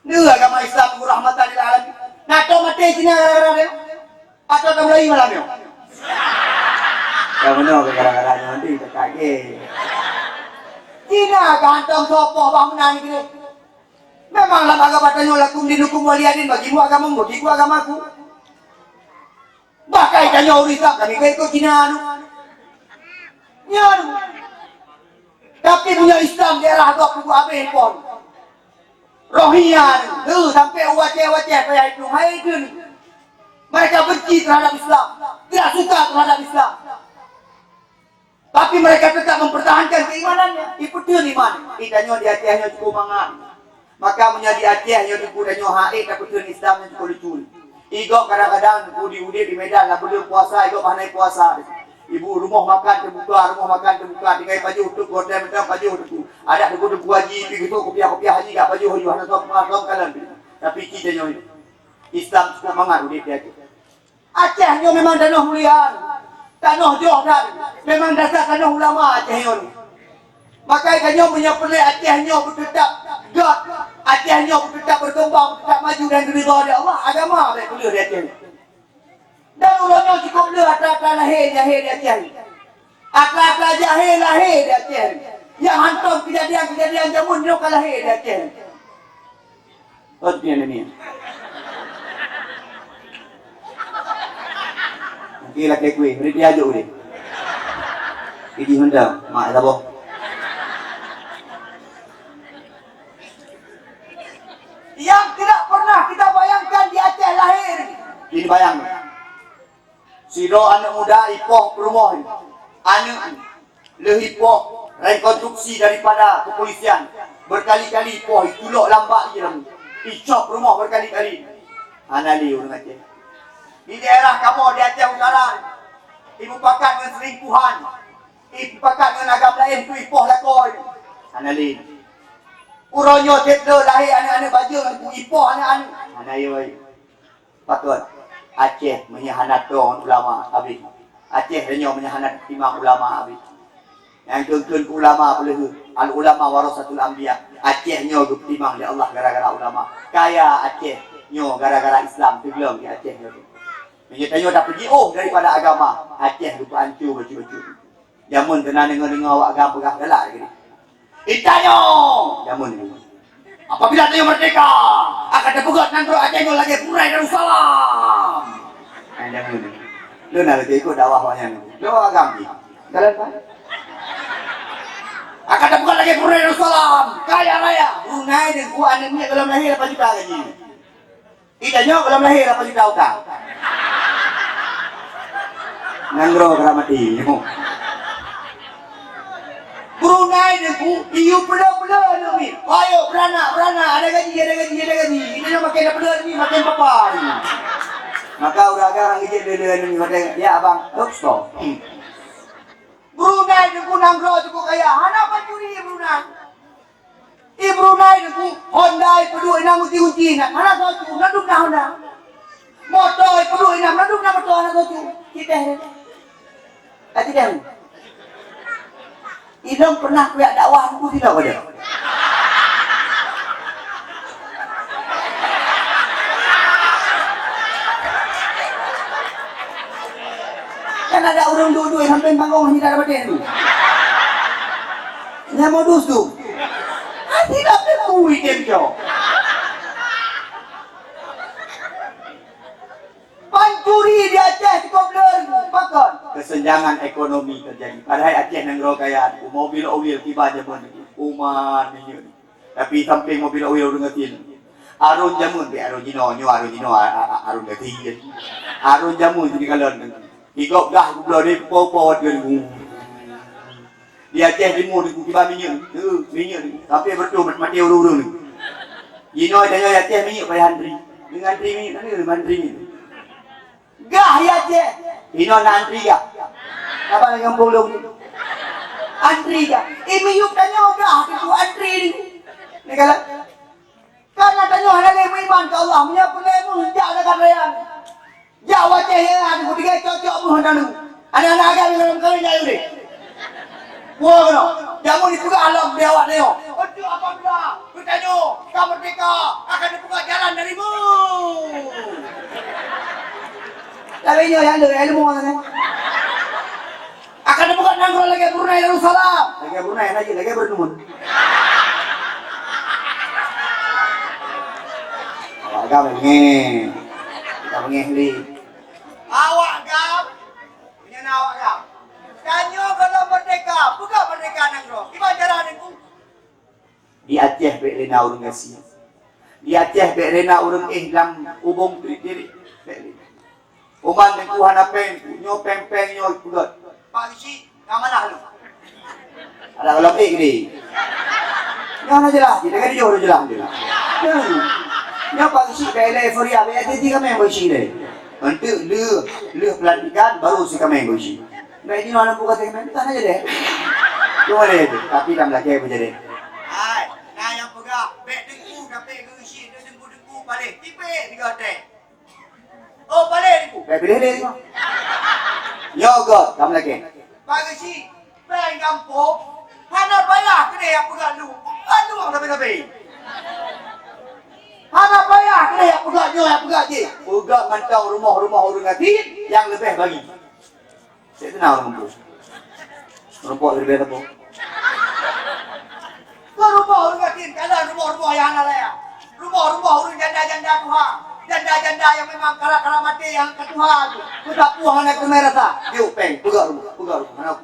Neu agama Islam teungku rahmatan lil alamin. Na tom maté Cina gara-gara nyoe. Atau kamu lagi malam nyoe? Kamu nyoe gara-gara nyoe nanti tak kaget. Cina ka hantom sopoh bah meunan keuneuk. Memang lam agama tanyoe lakum dinukum waliyadin, bagimu agamamu, bagiku agamaku. Bahkan tanyoe ureueng Islam kami ka ikut Cina tu. Nyan. Tapi punya Islam daerah agak pupuk habis pon. Rohingya tu, tu sampai u Aceh-Aceh payah itu, hai itu. Mereka benci terhadap Islam, tidak suka terhadap Islam. Tapi mereka tetap mempertahankan keimanannya. Ipeuteueng iman. Ih, tanyoe di Aceh nyoe cukup mangat. Maka meunyoe di Aceh nyoe teungku tanyoe hai tapeuteueng Islam nyoe cukup lucu. Igok kadang-kadang teungku di udép di Medan lah buleuen puasa, igok bah hana puasa. Ibu rumoh makan teubuka, rumoh makan teubuka, tinggai pajoh teuk, gorden mantong pajoh teungku. Adak teungku teungku haji, pi geusok kupiah-kupiah haji, gak pajoh haji, hana soe peungasoe kalon. Tapi ci tanyoe. Islam cukôp mangat udép di Aceh. Aceh nyoe memang tanoh mulia, tanoh joh that, memang dasar tanoh ulama Aceh nyoe. Maka tanyoe meunyoe peureulèe Aceh nyoe beuteutab göt, Aceh nyoe beuteutab beukeumbang, beuteutab maju dan ridha di Allah, agama bèk peuleueh di Aceh. Dan uroe nyoe cukôp le atra-atra lahé jahé di Aceh. Atra-atra jahé lahé di Aceh. Nyang hantom keujadian-keujadian jameun nyoe ka lahé di Aceh. Oh, dia ni. Nanti lagi kuih, beri dia ajuk ni. Iji Honda, mak saboh. Yang tidak pernah kita bayangkan di Aceh lahir. Ini bayang. Sidroe aneuk muda ipoh peurumoh, aneuk lheueh ipoh rekonstruksi daripada kepolisian, berkali-kali ipoh, itulok lam bak jih, icok peurumoh berkali-kali. Hana lé ureueng Aceh. Di daerah kamoe di Aceh Utara, imupakat ngon selingkuhan, imupakat ngon agam laén tu ipoh lakoe. Hana lé. Uroe nyoe tiep lheueh lahé aneuk-aneuk bajeuen ku ipoh aneuk-aneuk. Hana yoi. Pakon? Aceh meunyoe hana toe ngon ulama habéh. Aceh tanyoe meunyoe hana teutimang ulama habéh. Nyang kheun-kheun ulama peuleuheuen, al ulama warasatul anbiya. Aceh nyoe geupeutimang lé Allah gara-gara ulama. Kaya Aceh nyoe gara-gara Islam teuglom di Aceh nyoe. Meunyoe tanyoe tapeujiôh daripada agama, Aceh geupeuancô bacut-bacut. Jameun keunan deungoe-deungoe awak agam peugah galak lagèe nyoe. Itanyoe! Jameun nyoe. Apabila tanyoe merdeka, akan tapeugöt nanggroe Aceh nyoe lagèe Brunei Darussalam. Hai jameun nyoe. Lôn na lagèe ikot dakwah awaknyan. Lôn awak agam jih. Jalan, Pak. Akan tapeugöt lagèe Brunei Darussalam, kaya raya. Brunei deungon aneuk miet gohlom lahé lapan juta gaji. Itanyoe gohlom lahé lapan juta utang. Nanggroe keuramati nyoe. Brunei deungon, iyue peuleueh-peuleueh nyoe mi. Ayo beuranak, beuranak, ada gaji, ada gaji, ada gaji. Itanyoe makin peuleueh mi, makin papa nyoe. Maka ureueng agam geujak lé-lé nyoe, ya abang, hop, stop. Brunei deungon nanggroe cukup kaya, hana pancuri Brunei. Di Brunei nyoe, Honda ipeuduek inong gunci-gunci, na hana soe cu, na dum na Honda. Moto ipeuduek inong, na dum na moto, hana soe cu. Citeh. Ka citeh. Ilong pernah kujak dakwah buku sinoe pada. Kan ada ureueng duek-duek sampéng panggung hana dapat tu. Nyan modus tu. Hati dah teupui tem cok. Pancuri di Aceh cukup leueng, pakon? Kesenjangan ekonomi terjadi. Padahai Aceh nanggroe kaya, mobil oil tiba jameun, uman minyeuk. Tapi sampéng mobil oil ureueng gasien. Arôn jameun, bèk arôn jinoe, nyoe arôn jinoe, a-, a-, a-, arôn gasien. Arôn jameun sini kalon. Di gob gah gubloe deh, po-po wat geuh. Di Aceh Timur ni, kiban minyeuk, tu, minyeuk ni. Sampai beutôi mat-, maté ureueng-ureueng ni. Jinoe tanyoe di Aceh minyeuk payah antri. Deungon antri minyeuk, na antri minyeuk. Gah di Aceh. Inoe na antri gah. Apa lagi gampông lôn ni? Antri gah. Eh, minyeuk tanyoe gah, tu antri ni. Ni kalau Karena tanyoe hana lé meuiman keu Allah, meunyoe peugah meuh jak zakat raya. Jak watèe nyan, aku tinggai cok-cok meuh dan aneuk-aneuk agam nyang lam kawin jai udeh. Buah keunoe, jameun dipeugah lom di awak tanyoe. Untuk apabila geutanyoe ka merdeka, akan dibuka jalan dari meuh. Tapi nyoe nyang lé ilmu nyan. Akan dibuka nanggroe lagèe Brunei Darussalam. Lagèe Brunei lagi, lagèe Brunei. Awak agam bengeh. Kita bengeh li. Awak agam, meunyoe na awak agam. Tanyoe gohlom merdeka, peugah merdeka nanggroe. Kiban cara Teungku? Di Aceh bèk lé na ureueng gasien. Di Aceh bèk lé na ureueng éh lam ubông tirik-tirik. Bèk lé. Uman Teungku hana péng, nyoe péng-péng nyoe peugöt. Pak Geuchik, ka manah lôn. Ada gohlom éh geude. Nyoe hana jeulaih, kita kan jauh jeulaih tu. Nyoe, nyoe Pak Geuchik bèk lé euforia, bèk jadi kaméng Pak Geuchik deh. Eunteuk lheueh, lheueh pelantikan, baru si kaméng Pak Geuchik. Bèk jinoe aneuk buka segmen tu hana jadi. Cuma deh tu, tapi dah melakèe pun jadi. Hai, na nyang peugah, bèk Teungku, tapi Geuchik, Teungku, Teungku, paléh tipéh tiga teh. Oh, paleng Teungku. Bèk piléh lé. Nyoe göt, kamoe lagèe. Bagi si, péng gampông, hana payah keudéh jak peugah lu. Aduh, sabe-sabe. Hana payah keudéh jak peugah nyoe, jak peugah jih. Peugah mantong rumoh-rumoh ureueng gasien nyang leubeh bagi. Cit teunang ureueng gampông. Rumpok leubeh teupeue. Keu rumoh ureueng gasien, kalon rumoh-rumoh nyang hana layak. Rumoh-rumoh ureueng janda-janda tuha. Janda-janda nyang memang karat-karat maté nyang ka tuha tu. Peusapeue hana teumé rasa. Yuk, péng, peugah rumoh, peugah rumoh. Hana ku.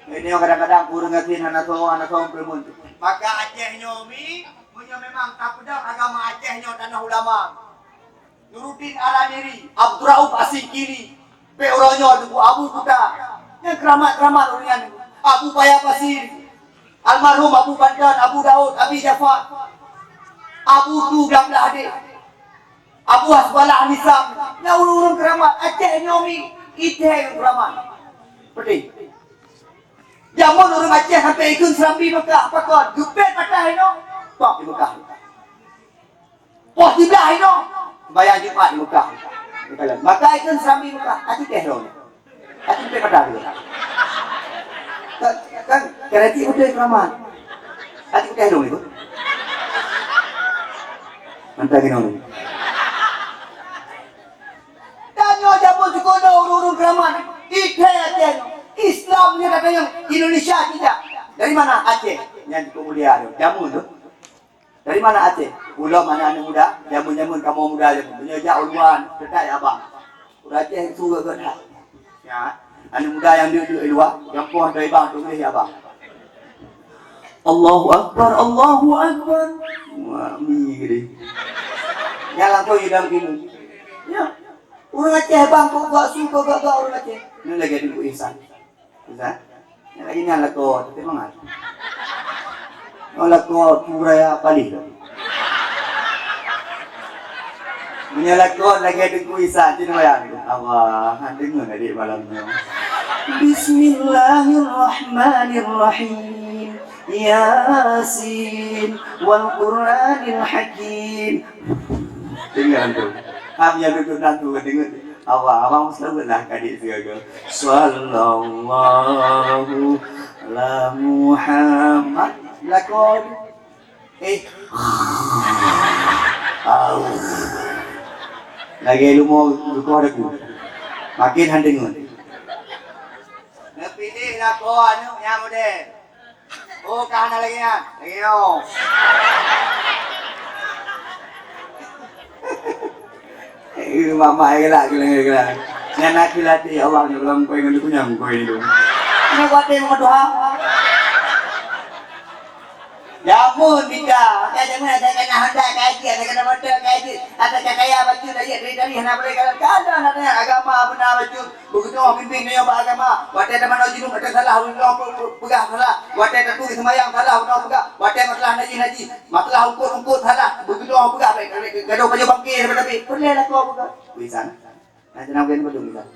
Ini kadang-kadang ureueng gasien hana soe, hana soe peureumeun. Maka Aceh nyoe mi, meunyoe memang tapeudong agama Aceh nyoe tanoh ulama. Nuruddin Al-Amiri, Abdurrauf As-Sikili, peuet uroe nyoe Teungku Abu Kuta. Nyang keuramat-keuramat ureueng nyan, Abu Paya Pasir, almarhum Abu Bandan, Abu Daud, Abi Jafar, Abu Tu Gablah Dek, Abu Hasbalah Misam. Nyang ureueng-ureueng keuramat Aceh nyoe mi, itèe nyang keuramat. Peudeh. Jameun ureueng Aceh sampoe ikheun Serambi Mekah, pakon? Geupet patah inoe, pok di Mekah. Poh siblaih inoe, sembahyang Jumat di Mekah. Maka itu Serambi Mekah, aci teh lom. Aci teh padang tu. Kan, kan, kereti betul keramat. Aci teh lom itu. Mantap gini. Dan nyoe jameun sikodoh ureueng-ureueng keramat. Ithe Aceh. Islam ni kata yang Indonesia tidak. Dari mana Aceh? Yang cukup mulia tu. Jameun tu. Dari mana Aceh? Ulôn mana aneuk muda, jameun-jameun kamoe muda jameun. Meunyoe jak u luwa, teutak ya abang. Ureueng Aceh su gét-gét that. Ya, aneuk muda nyang duek-duek di luwa, gampông dari bang tu boleh ya abang. Allahu Akbar, Allahu Akbar. Wah, mi gede. Nyang langsung idang timu. Ya. Ureueng Aceh bang, kok gak su, kok gak-gak ureueng Aceh. Ni lagi ada Ibu Ihsan. Ustaz, nyang lagèe nyan lakoe, teusemangat. Oh, lakoe pura ya palih. Meunyoe lakoe lagèe Teungku Isa, cit wayang. Allah, han deungon adik malam nyoe. Bismillahirrahmanirrahim. Yasin wal Qur'anil Hakim. Deungon tu. Ham nyang duek-duek nangku deungon. Awak, awak meuseulaweuet lah ka adik sigoe. Sallallahu ala Muhammad. Lakoe. Eh. Au. Lagèe leumo lukoh daku. Makin han deungon. Neupiléh lakoe aneuk nyang model. Oh, ka hana lagèe nyan. Lagèe nyoe. Eh, mak-mak eh, galak, galak, galak. Nyan aku latih, ya Allah, nyoe lam koi ngon kunyang koi ni tu. Ini kuat deh, Muhammad Tuhan. Jameun bida, ada jameun ada kena Honda kaji, ada kena motor kaji, ada kaya baju dah ya dari dari hana boleh kalau kada nak tanya agama benar baju. Beugeunoh pimpén tanyoe bak agama, watèe tamanoe junub, watèe salah, beugeunoh pe-, pe-, peugah salah, watèe tatuléh seumayang salah, beugeunoh peugah, watèe masalah najih-najih, masalah ungkot-ungkot salah, beugeunoh peugah, gadôh pajoh bangke, tapi peureulèe lakoe peugah. Bisan. Nah, tenang, bukan betul, bisan.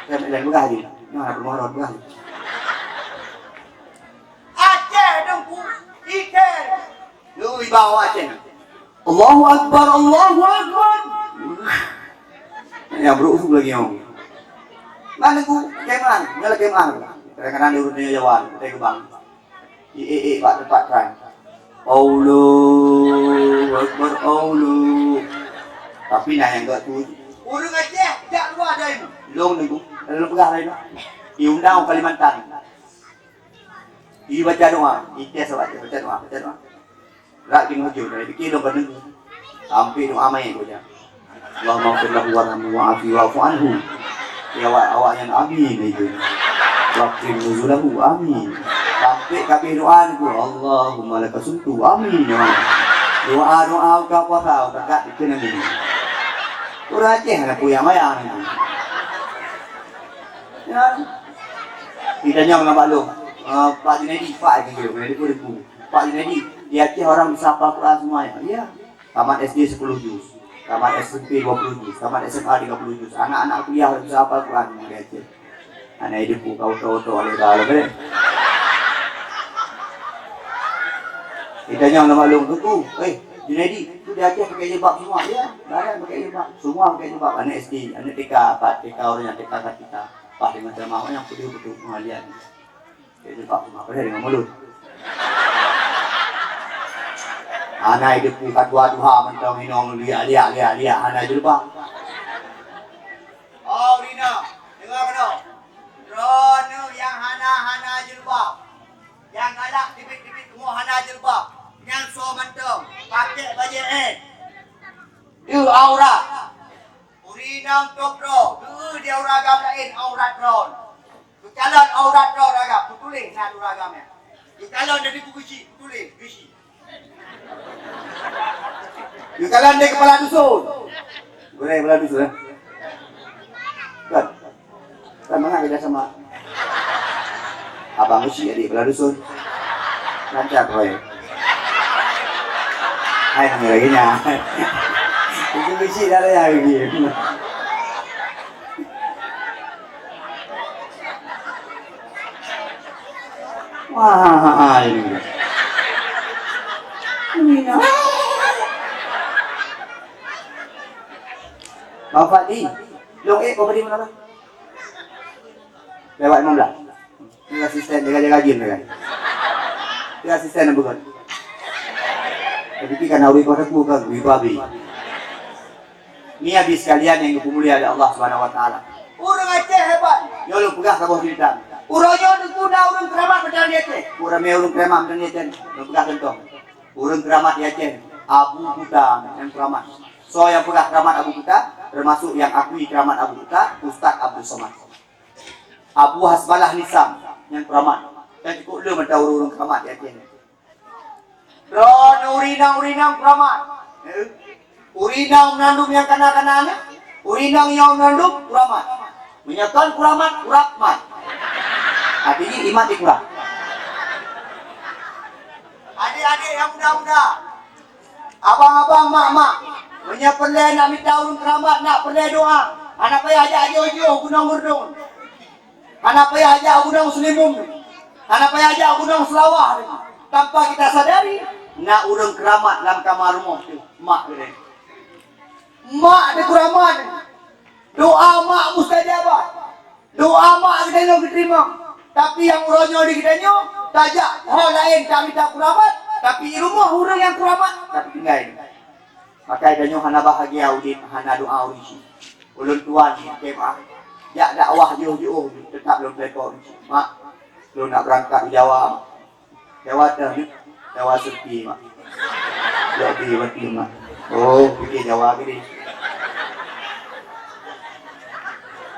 Saya bilang peugah je. Nah, ada pemohon peugah je. Aceh dong ku, ikan. Lu ibawa Aceh. Allahu Akbar, Allahu Akbar. Ya, bro, usul lagi, Om. Mana ku, kemah, nyala kemah. Kadang-kadang dia urutnya Jawa, kita ke bang. I, i, i, bak tempat kan. Allahu Akbar, Allah. Tapi nah yang gak tu. Urang Aceh, jak luar dari. Long ni ku, lalu pegang lain. Diundang Kalimantan. Ibaca doa, ikhlas baca, baca doa, baca doa. Rak bin Hujur, dari fikir dong kena. Sampai doa mai baca. Allahumma ighfir lahu warhamhu wa'afihi wa'fu anhu. Ya awak, awak yang amin itu. Waqim nuzulahu amin. Sampai kabeh doa niku, Allahumma laka sumtu amin. Ya Allah. Doa-doa buka puasa, berkat itu nanti. Urang Aceh nak puyang mayang niku. Ya. Kita nyang nak maklum. Ah, Pak Junaidi, Pak Junaidi, Pak Junaidi. Di Aceh orang bisa hafal Quran semua ya? Iya. Tamat S D sepuluh juz. Tamat S M P dua puluh juz. Tamat S M A tiga puluh juz. Anak-anak kuliah bisa hafal Quran di Aceh. Anak hidup ku kau tahu-tahu oleh tahu deh. Kita nyang nak maklum tu, eh, Junaidi, tu di Aceh pakai jilbab semua, ya. Barang pakai jilbab. Semua pakai jilbab. Anak S D, anak T K, empat T K, orang yang T K, empat T K. Pas dengan ceramah, orang yang pedih betul pengalian. Pakai jilbab semua. Padahal dengan mulut. Hana hidup di fatwa duha, mentong inong liak, liak, liak, liak. Hana jilbab. Oh, Rina, dengar kena. Droeneuh yang hana-hana jilbab. Nyang galak tibit-tibit teungoh hana jilbab, nyan soe mantong pakai bajée éh. Deuh aurat. Ureueng inong top droe, geu di ureueng agam laén aurat droe. Geucalon aurat droe agam, peutuléh na ureueng agam nyan. Geucalon jadi peugeuchik, peutuléh, geuchik. Geukalon lé kepala dusun. Gurée kepala dusun, eh? Kan? Kan mangat kita sama. Abang usi adik kepala dusun. Lancar proyek. Hai, ni lagi nya. Itu bisi dah ya lagi. Wah, ini. Ini nah. Bang Fadli, long ék Bang Fadli mana? Lewat lima belas. Ini asisten, jaga-jaga jin, kan? Ini asisten yang bukan. Tapi kan awri kau tepu kan, ibu abi. Ni habis sekalian yang dipemulia oleh Allah Subhanahu Wa Taala. Ureueng Aceh hebat. Nyoe lôn peugah saboh cerita. Uroe nyoe teungku na ureueng keuramat macam di Aceh. Ureueng ramé ureueng keuramat macam di Aceh. Lôn peugah contoh. Ureueng keuramat di Aceh, Abu Kuta yang keuramat. Soe nyang peugah keuramat Abu Kuta, termasuk nyang akui keuramat Abu Kuta, Ustaz Abdul Somad. Abu Hasbalah Nisam nyang keuramat. Kan cukup le mantong ureueng-ureueng keuramat di Aceh. Droeneuh ureueng inong-ureueng inong keuramat. Eh? Ureueng inong meunandum nyang kana-kana nyan, ureueng inong nyang meunandum keuramat. Meunyoe kon keuramat, keuramat. Artinya imat dikurang. Adik-adik nyang muda-muda, abang-abang, mak-mak, meunyoe peureulée nak mita ureueng keuramat, nak peureulée doa, hana payah jak jiôh-jiôh Gunong Geurdong. Hana payah jak Gunong Seulimeum, hana payah jak Gunong Seulawah. Tanpa kita sadari, na ureueng keuramat lam kama rumoh teuh, mak geutanyoe. Mak teuh keuramat, doa mak mustajabah, doa mak geutanyoe geuteurimong. Tapi nyang uroe nyoe di geutanyoe, tajak ho laén tamita keuramat, tapi di rumoh ureueng nyang keuramat, tapi tinggai. Maka tanyoe hana bahagia udeb, hana doa ureueng chik. Ulôn tuan, K M A, jak dakwah jiôh-jiôh, teutap lôn telepon ureueng chik. Mak, lôn nak beurangkat u Jawa, Mak. Jawa teuh, Mak. Jawa sepi, Mak. Lôn bi, Mak. Oh, pike Jawa gini.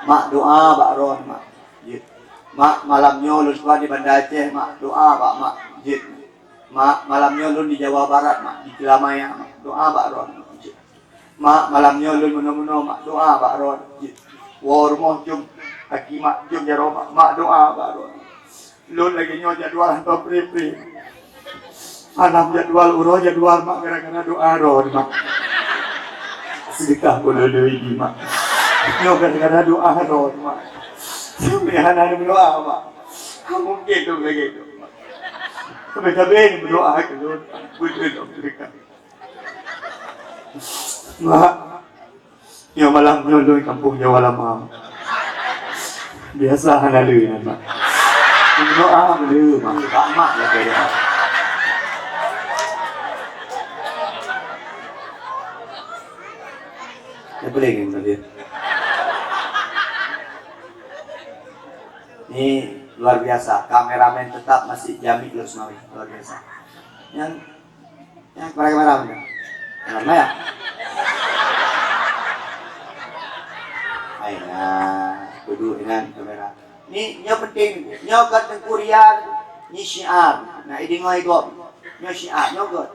Mak, doa bak droen, Mak. Jeuet. Mak, malam nyoe lôn tuan di Banda Aceh, Mak. Doa bak Mak. Jeuet. Mak, malam nyoe lôn di Jawa Barat, Mak, di Kelamaya, Mak, doa bak droen. Mak, malam nyoe lôn meunoe-meunoe, Mak, doa bak droen. Woe rumoh jom, aki mak jom jaroe, Mak, Mak, doa bak droen. Lôn lagée nyoe jadwal hantom pre-pre. Malam jadwal, uroe jadwal, Mak, gara-gara doa droen, Mak. Seudeukah pun lôn lôn idi, Mak. Nyoe gara-gara doa droen, Mak. Sampai hana meudoa, Mak. Mungkin tu lagée tu, Mak. Sabe-sabe meudoa keu lôn, beutôi lôn seudeukah. Mak, nyoe malam nyoe lôn kampung Jawa Lama. Biasa hana lé nyan, Mak. Nyoe ah, lé, Mak. Bak mak lagée nyan. Nyoe boleh ni, Mak. Ni luar biasa. Kameramen tetap masih Jamik Lhokseumawe. Luar biasa. Nyan Nyang kamera-kamera mana? Kamera mana? Hai, nah, duduk dengan kamera. Ni, nyoe penting. Nyoe kan Teungku Rian, ni syiar. Nah, idéh ngon idop. Nyoe syiar, nyoe göt.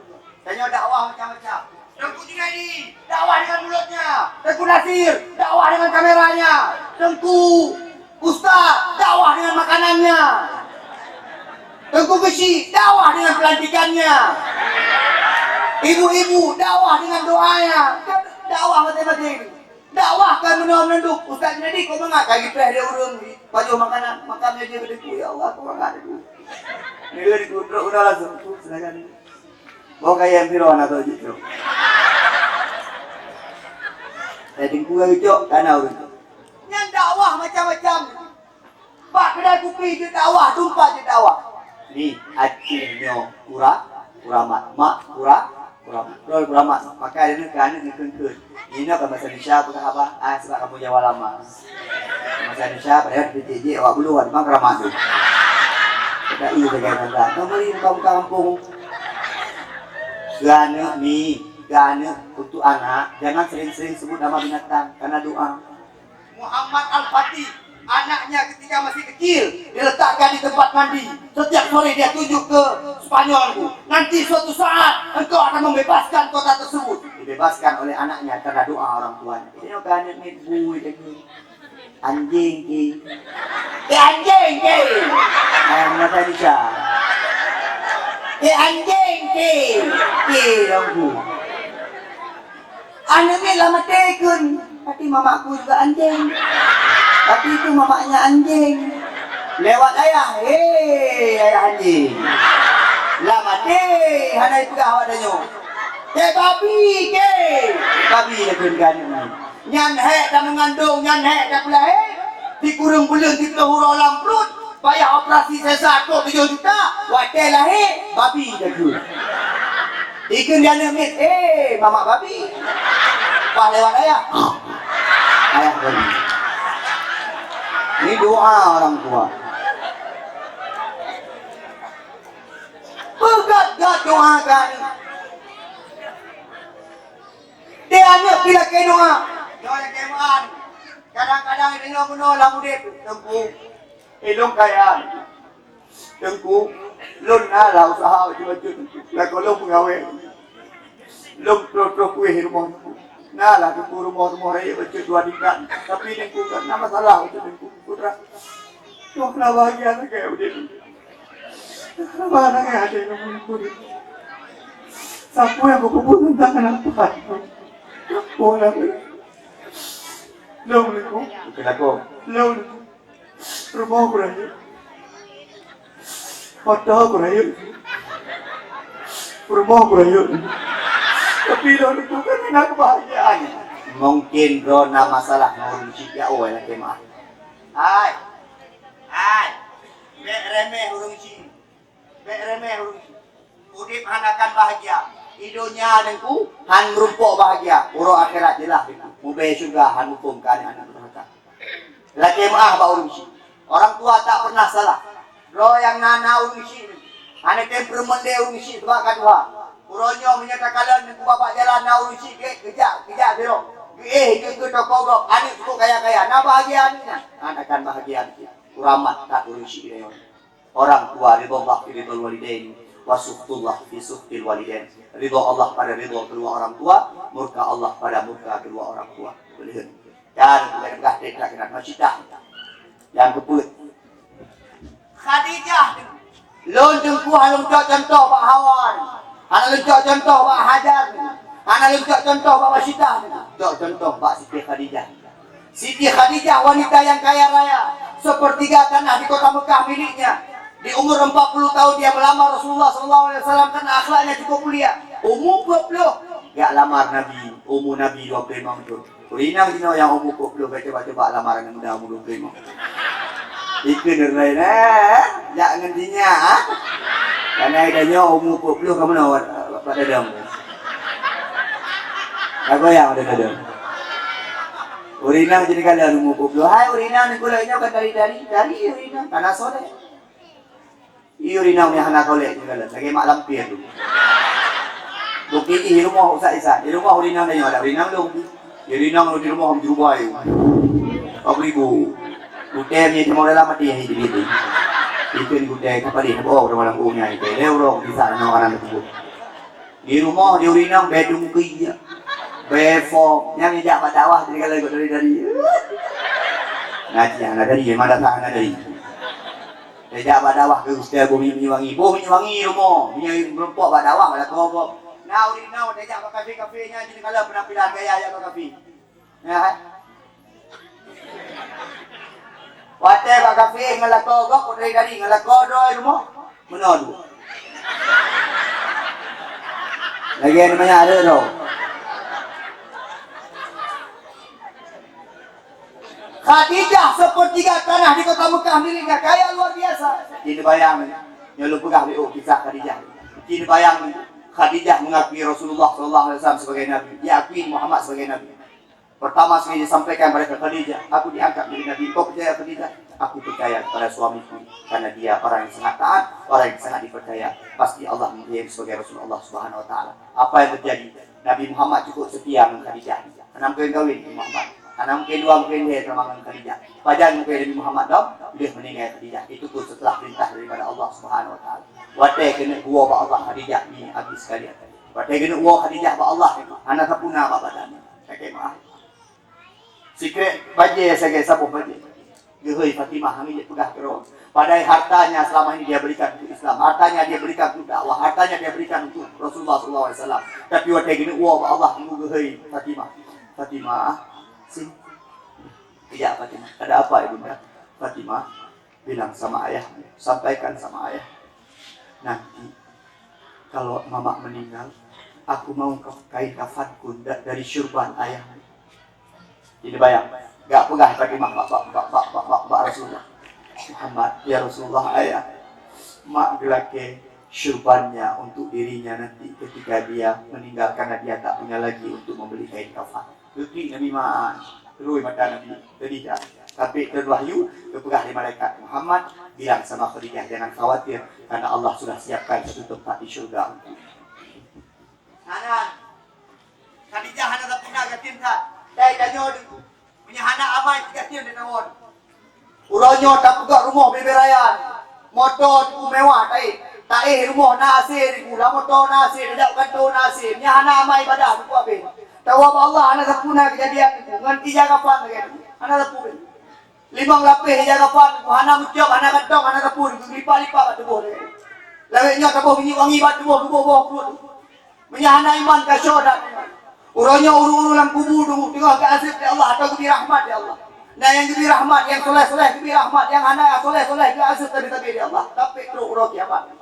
Tanyoe dakwah macam-macam. Teungku Junaidi, dakwah dengan mulutnya. Teungku Nasir, dakwah dengan kameranya. Teungku Ustaz, dakwah dengan makanannya. Teungku Geuchik, dakwah dengan pelantikannya. Ibu-ibu, dakwah dengan doanya. Dakwah masing-masing. Dakwah kan meunoe meunanduk. Ustaz Junaidi, kok mangat ka jipreh lé ureueng pajoh makanan? Makan meja keu Teungku, ya Allah, kok mangat Teungku. Ni dia Teungku, trok udah langsung. Silakan. Oh, kaya Firaun atau jijok. Eh, Teungku ka geucok, ka na ureueng. Nyan dakwah macam-macam. Bak keudai kupi jeuet dakwah, teumpat jeuet dakwah. Ni, Aceh nyoe kura, kuramat. Mak kura, kuramat. Kura, kuramat. Pakai aneuk keu aneuk ngeukheun-kheun. Inoe ka masa Indonesia peugah haba, ah, sebab kamoe Jawa lama. Masa Indonesia padahai peucék jih awak buluh, memang keramat tu. Kita iya sagai tanda. Kamu ni buka-buka kampung. Keu aneuk ni, keu aneuk, untuk anak, jangan sering-sering sebut nama binatang, karena doa. Muhammad Al-Fatih, anaknya ketika masih kecil, diletakkan di tempat mandi. Setiap sore dia tunjuk ke Spanyol tu, "Nanti suatu saat engkau akan membebaskan kota tersebut." Dibebaskan oleh anaknya karena doa orang tuanya. Ini kan aneuk ni bui lagi. Anjing ki. Eh, anjing ki. Eh, mata Indonesia. Eh, anjing ki. Ki, dong ku. Aneuk ni lah maté kheun. Tapi mamakku juga anjing. Tapi itu mamaknya anjing. Lewat ayah, "Hei, ayah anjing." Lah maté, hana ipeugah awak tanyoe. "Kek babi, kek." Babi lah kheun ka aneuk ni. Nyan hék ka meungandong, nyan hék ka peulahé. Dikureueng buleuen siplôh uroe lam pruet. Payah operasi sesar trok tujoh juta, watèe lahé, babi ka kheun. Ikheun di aneuk miet, "Eh, mamak babi." Pas lewat ayah. Ayah babi. Ni doa orang tua. Peugöt-göt doa keu aneuk. Di aneuk pih lakèe doa. Doa nyang keuiman. Kadang-kadang deungoe bunoe lam udép, Teungku. Eh, lôn kaya. Teungku, lôn na lah usaha bacut-bacut. Lakoe lôn peugawée. Lôn troh-troh kueh rumoh. Na lah Teungku rumoh-rumoh rayeuk bacut dua tingkat. Tapi Teungku kan na masalah bacut Teungku. Putra. Tuhan na bahagia lagèe udép. Hana lagèe até lôn Teungku. Sapeue nyang kupeubuet teuntang aneuk Tuhan. Oh, lagèe. Lôn Teungku. Bukan aku. Lôn Teungku. Rumoh kurayeuk. Moto kurayeuk. Rumoh kurayeuk. Tapi lôn Teungku kan hana kebahagiaan. Mungkin droe na masalah ngon ureueng chik ya, oh, lakèe meu'ah. Hai. Hai. Bèk remeh ureueng chik. Bèk remeh ureueng chik. Udép hana akan bahagia. Di donya Teungku, han meurumpok bahagia. Uroe akhirat jeulaih Teungku. Mubèe syeuruga han muphom keu aneuk-aneuk durhaka. Lakèe meu'ah bak ureueng chik. Orang tua tak pernah salah. Droe nyang na, na ureueng chik. Hana tem peurumeun lé ureueng chik sabab ka tuha. Uroe nyoe meunyoe takalon Teungku bak jalan na ureueng chik, gèt, geujak, geujak sidroe. Geuéh, geuh keu toko gob. Aneuk cukup kaya-kaya. Na bahagia aneuk nyan. Han akan bahagia aneuk nyan. Kuramat that ureueng chik nyoe. Orang tua, ridha Allah fi ridhal walidain, wa sukhtullah fi sukhtil walidain. Ridha Allah pada ridha kedua orang tua, murka Allah pada murka kedua orang tua. Boleh. Dan bukan peugah teuka keunan masyidah. Nyang keupeuet. Khadijah. Lôn Teungku hana lôn cok contoh bak Hawa. Hana lôn cok contoh bak Hajar. Hana lôn cok contoh bak Masyidah. Cok contoh bak Siti Khadijah. Siti Khadijah wanita yang kaya raya, sepertiga tanah di kota Mekah miliknya. Di umur empat puluh tahun dia melamar Rasulullah sallallahu alaihi wasallam karena akhlaknya cukup mulia. Umur dua puluh, dia lamar Nabi, umur Nabi dua puluh lima tahun. Ureueng inong jinoe nyang umur dua puluh, coba-coba lamar aneuk muda umur dua puluh lima. Ikheun ureueng laén, eh, jak ngon jinyak, ah. Karena tanyoe umur dua puluh ka meunoe, Pak Dadong. Ka goyang Pak Dadong. Ureueng inong jadi kala umur dua puluh. Hai ureueng inong, nyoe ka dari-dari, dari ureueng inong, tanah soleh. Iyo, ureueng inong nyang hana soleh nyoe, lagèe mak lampir tu. Bukti jih di rumoh Ustaz Isan. Di rumoh ureueng inong tanyoe, ada ureueng inong lôn. Di ureueng inong di rumoh meujurubah ayue. Empat ribu. Gutèe nyoe cuma dalam hati yang hidup itu. Itu gutèe kapal dia, oh, dalam umumnya itu. Dia urang bisa nama orang tersebut. Di rumoh di ureueng inong bèe dungki, bèe fom. Nyang jak bak dakwah jadi kalau ikut dari-dari. Ngaji hana dari, madrasah hana dari. Tajak bak dakwah keu ustaz boh minyeuk wangi. Boh minyeuk wangi rumoh. Minyeuk meureumpok bak dakwah bak lakoe gob. Na ureueng inong tajak bak kafe-kafe nyan jadi kalau penampilan gaya jak bak kafe. Ya, hai? Watèe bak kafe ngon lakoe gob, dari-dari ngon lakoe droe rumoh. Meunoe dua. Lagèe nyan manyak ada tu. Khadijah sepertiga tanah di kota Mekah miliknya, kaya luar biasa. Jadi bayang, nyoe lôn peugah lé, oh, kisah Khadijah. Jadi bayang, Khadijah mengakui Rasulullah sallallahu alaihi wasallam sebagai nabi, diakui Muhammad sebagai nabi. Pertama sekali disampaikan kepada Khadijah, "Aku diangkat menjadi nabi, kau percaya Khadijah?" "Aku percaya kepada suamiku, karena dia orang yang sangat taat, orang yang sangat dipercaya. Pasti Allah mengutus sebagai Rasul Allah Subhanahu wa Taala." Apa yang terjadi? Nabi Muhammad cukup setia dengan Khadijah. Hana mungkin kawin dengan Muhammad. Hana mungkin dua, mungkin dia sama dengan Khadijah. Pajan mungkin Nabi Muhammad dong, dia meninggal Khadijah. Itu pun setelah perintah daripada Allah Subhanahu wa Taala. Watèe keuneuk geuwoe bak Allah, Khadijah ni habis sekalian. Watèe keuneuk woe Khadijah bak Allah, hana sapuna bak badan. Sakét meu'ah. Sikrek bajèe sagai saboh bajèe. Geuhôi Fatimah, hana jeuet peugah keudroe. Padahai hartanya selama ini dia berikan untuk Islam, hartanya dia berikan untuk dakwah, hartanya dia berikan untuk Rasulullah sallallahu alaihi wasallam. Tapi watèe geuneuk woe bak Allah, geuhôi Fatimah. Fatimah, sini. Tidak, Fatimah. Ada apa, Ibunda? Fatimah, bilang sama ayah, sampaikan sama ayah. Nanti kalau mamak meninggal, aku mau ka-, kain kafanku da-, dari syurban ayah. Jadi bayang, gak peugah Fatimah bak, bak, bak Rasulullah. "Muhammad, ya Rasulullah, ayah, mak geulakèe syurbannya untuk dirinya nanti ketika dia meninggal, karena dia tak punya lagi untuk membeli kain kafan." Geuklik Nabi mak, terus mata Nabi, jadi dah. Tapi turun wahyu, geupeugah lé malaikat, "Muhammad, bilang sama Khadijah jangan khawatir, karena Allah sudah siapkan satu tempat di syurga untuknya." Hana. Khadijah hana sapeue na yatim that. Dai tanyoe deungoe. Meunyo hana amai, yatim deungoe. Uroe nyoe tapeugöt rumoh bubé raya. Moto teungku mewah taéh. Taéh rumoh na AC teungku, lam moto na AC, tajak kantô na AC. Meunyo hana amai ibadah teungku abéh. Tawoe bak Allah hana sapeue na keujadian teungku. Ngon ija kafan lagèe teungku. Hana sapeue. Limong lapéh ija kafan, hana meucok, hana kantong, hana sapeue, geulipat-lipat bak tuboh lagèe nyan. Lagèe nyoe saboh minyeuk wangi bak tuboh, tuboh boh pruet. Meunyo hana iman ka syoe that. Uroe nyoe ureueng-ureueng lam kubu teungoh geuazeueb lé Allah atau geubri rahmat lé Allah. Na nyang geubri rahmat, nyang soleh-soleh geubri rahmat, nyang hana soleh-soleh geuazeueb sabe-sabe lé Allah. Tapi trok uroe kiamat.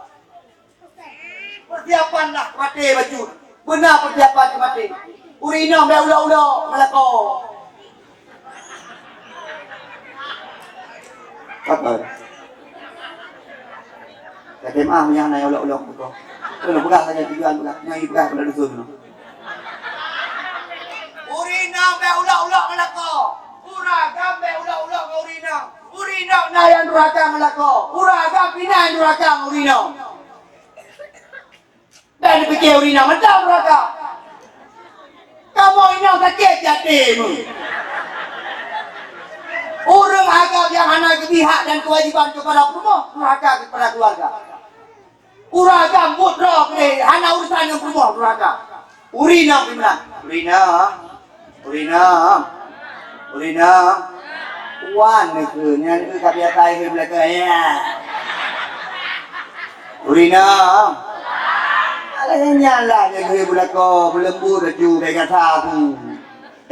Persiapan lah maté bacut. Beuna persiapan keu maté. Ureueng inong bèk ulok-ulok ngon lakoe. Apa? Ka jeumaah nyang na ulok-ulok ngon lakoe. Ulok peugah saja tujuan peugah. Nyang ipeugah pada dusun tu. Ureueng inong bèk ulok-ulok ngon lakoe. Ureueng agam bèk ulok-ulok ngon ureueng inong. Ureueng inong na nyang durhaka ngon lakoe. Ureueng agam pih na nyang durhaka ngon ureueng inong. Dan dipike ureueng inong mantong durhaka. Kamoe inong sakét até meuh. Ureueng agam nyang hana geubri hak dan keuwajiban keupada peurumoh, durhaka keupada keuluwarga. Ureueng agam buet droe keudéh, hana urusan ngon peurumoh, durhaka. Ureueng inong pih meunan. Ureueng inong. Ureueng inong. Ureueng inong. Wan neukheun, nyan neukheun ka biasa i kheun beulakèe, ya. Ureueng inong. Alah nyan, nyan lah, nyan kheun beulakèe, beuleumbot laju, bèk gata aku.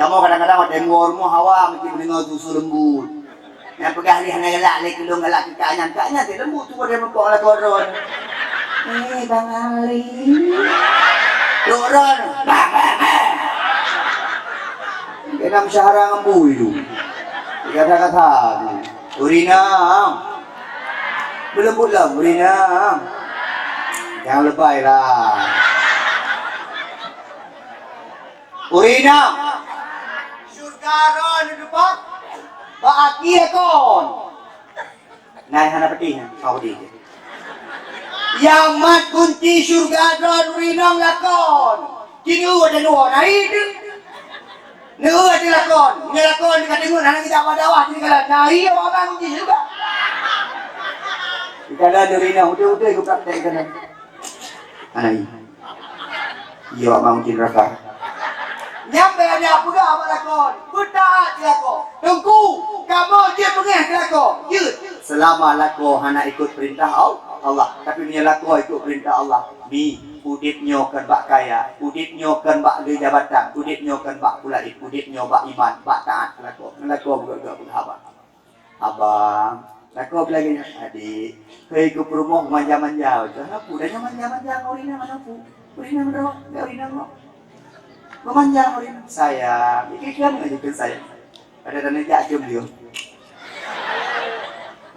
Kamoe kadang-kadang watèe meuwoe rumoh hawa meusti meudeungoe su-su leumbot. Nyang peugah lé hana galak lé keu lôn, galak keu kak nyan. Kak nyan teuh leumbot tu watèe meupok lakoe droe. Eh, Bang Ali. Trok droe. Bang, bang, bang. Kena meusyahara ngon bui tu. Kata-kata tu. Ureueng inong. Beuleumbot lom, ureueng inong. Jangan lebay lah. Ureueng inong. Syeuruga droe neuteupok bak aki lakoe. Nyan hana peudeh nyan, hana peudeh. Nyang mat kunci syeuruga droe ureueng inong lakoe. Ci neueu dan neuwoe na i teuh. Neueu ateueh lakoe. Nyan lakoe ka deungon hana geujak bak dakwah, ci neukalon. Na i awak ban kunci syeuruga. Dikala ureueng inong udeh-udeh geupraktek dikala. Hana i. Iya, awak ban kunci neuraka. Nyang bèk na peugah bak lakoe, beutaat keu lakoe. Teungku, kamoe jeuet beungèh keu lakoe. Jeuet. Seulama lakoe hana ikot peurintah Al-, Allah. Tapi meunyoe lakoe ikot peurintah Allah, mi, udép nyoe kon bak kaya, udép nyoe kon bak lé jabatan, udép nyoe kon bak peulaén, udép nyoe bak iman, bak taat keu lakoe. Ngon lakoe beugöt-göt beugöt haba. Abang, lakoe lagèe nyan, adik. Hei, keu peurumoh manja-manja, hana peue, dan nyan manja-manja ngon ureueng inong hana peue. Ureueng inong droe, ya ureueng inong. Meumanja ureueng inong. Sayang, ikeu-ikeu ngon jikheun sayang. Pada dan jak cium dia.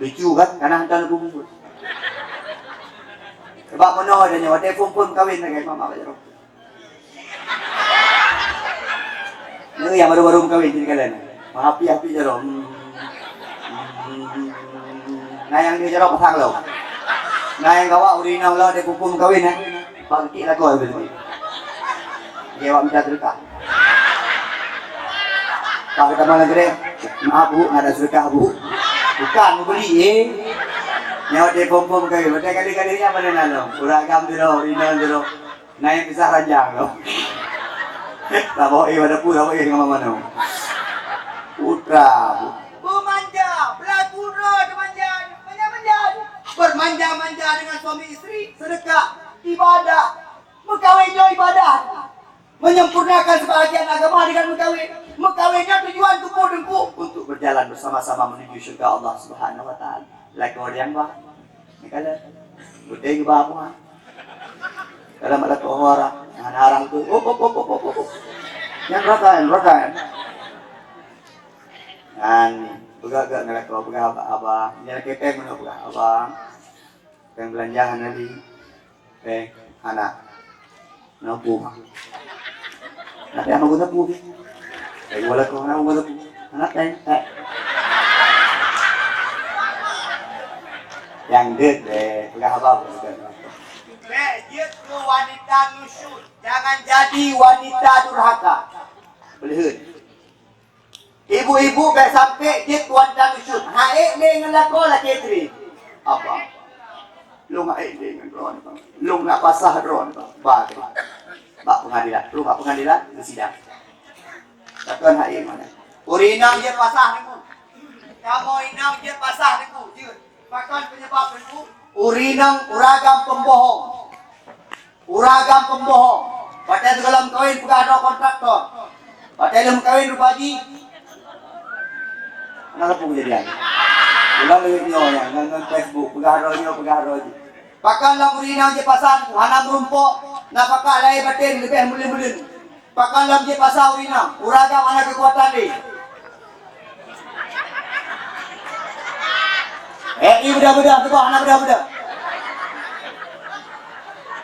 Lucu kan? Karena hantar lucu. Sebab meunoe dan nyoe, watèe phôn-phôn kawin lagèe mama bak jaroe. Ni yang baru-baru kawin jadi kalian. Mahapi-hapi jaroe. Hmm. Hmm. Nah, yang di jaroe pasang lo. Nah, yang gawak ureueng inong lo, dia pupung kawin, eh. Bang kik lakoe beutôi. Dia awak minta sedekah. Pak kata malam gede, "Maaf, Bu, nggak ada sedekah, Bu." Bukan, mau beli, eh. Nyawa dia pom-pom kawin. Betul kali-kali ni apa dia nak lo? Ureueng agam dia lo, ureueng inong dia lo. Naik pisah ranjang tu. Saboh eh pada pu, saboh eh dengan mama tu. Putra. Pemanja, pelaku droe manja, manja-manja. Bermanja-manja dengan suami isteri, sedekah, ibadah. Meukawén nyoe ibadah. Menyempurnakan sebahagian agama dengan meukawén. Meukawén nyoe tujuan tupu teungku untuk berjalan bersama-sama menuju syurga Allah Subhanahu wa Taala. Lakoe nyang ba. Ni kala. Beutôi geuba mua. Dalam ada tohara. Hana arang tu. Oh, oh, oh, oh, oh, oh. Nyang rakan, rakan. Nyan, peugah-peugah ngon lakoe, peugah abang-abang. Nyan lakèe péng meunoe peugah abang. Péng beulanja hana di. Péng hana. Na peue? Na péng hana guna peue? Péng bola kong hana guna peue? Hana péng, eh. Nyang deuek deh, peugah haba bukan. Bèk jeuet keu wanita nusyuz, jangan jadi wanita durhaka. Peuleuheuen. Ibu-ibu bèk sampoe jeuet keu wanita nusyuz. Hana ék lé ngon lakoe lakèe trép. Abang. Lôn hana ék lé ngon droeneuh, Bang. Lôn na pasah droeneuh, Bang. Ba, bak pengadilan. Lôn bak pengadilan, geusidang. Pakon hana ék ngon. Ureueng inong jeuet pasah teungku. Kamoe inong jeuet pasah teungku, jeuet. Pakon penyebab teungku? Ureueng inong ureueng agam pembohong. Ureueng agam pembohong. Watèe sigohlom kawin peugah droe kontraktor. Watèe lheueh kawin rupa jih. Hana sapeue keujadian. Ulang lewat nyoe nyan, ngon, ngon Facebook, peugah droe nyoe, peugah droe jih. Pakon lom ureueng inong jeuet pasah, hana meurumpok, nafakah lahé batén leubeh meulén-meulén. Pakon lom jeuet pasah ureueng inong, ureueng agam hana keukuatan lé. Eh, ié beudah-beudah, teuboh hana beudah-beudah.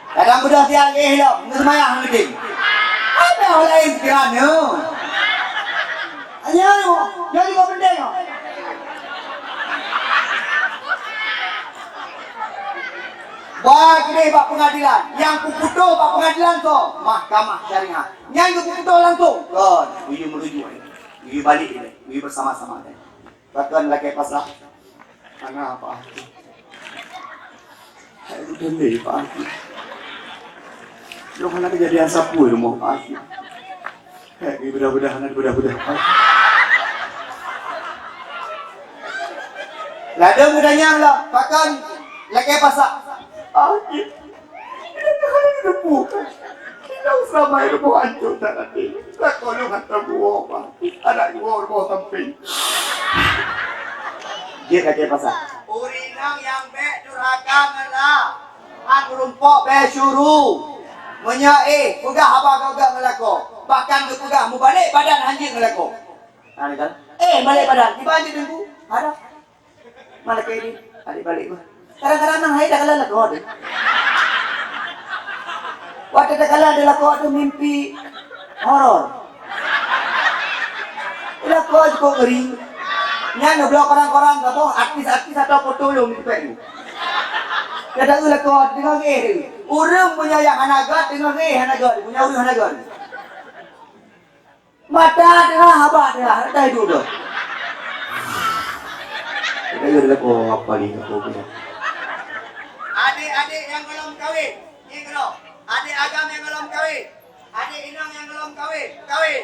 Kadang beudah siat éh lom, geuseumayang meuting. Ada orang lain pikiran nyoe. Hanya nyoe, nyoe juga penting nyoe. Bah keudeh bak pengadilan. Nyang peuputôh bak pengadilan soe? Mahkamah Syariah. Nyang geuputôh langsung. Kon, geuyue meurujuk. Geuyue balek ilèe. Geuyue bersama-sama ilèe. Pakon lakèe pasah. Hana, Pak Hakim. Hai, udeh lé, Pak Hakim. Lôn hana keujadian sapeue rumoh, Pak Hakim. Hai, beudah-beudah, hana beudah-beudah, Pak Hakim. Ladôm geutanyong lom, pakon lakèe pasah. Pak Hakim. Hana teupeu. Kita selama ini rumoh hancur tak nanti. Tak kolong hantar buah, Pak. Anak buah rumoh samping. Jeuet lakèe pasah. Ureueng inong nyang bèk durhaka ngon la. Han meurumpok bèk syuru. Meunyoe éh, peugah haba geuh-geuh ngon lakoe. Bahkan geupeugah mubalek badan hanjeuet ngon lakoe. Nah, ni kan? Éh, balek badan. Tiba hanjeuet teungku. Ada. Malah kayak ini, balik-balik bah. Kadang-kadang nang hai dah kalah lakoe tu. Waktu dah kalah ada lakoe tu mimpi horor. Lakoe cukup ngeri. Nyan bloe koran-koran ke boh, artis-artis atau foto lu mimpi tu. Kata lakoe tengok eh tu. Urang punya yang hana gat, tengok eh hana gat, punya urang hana gat. Mata tengah, haba tengah, dah itu tu. Kita ada lagu apa ni, lagu apa ni? Adik-adik nyang golom kawin, ni kena. Adik agam nyang golom kawin, adik inong nyang golom kawin, kawin.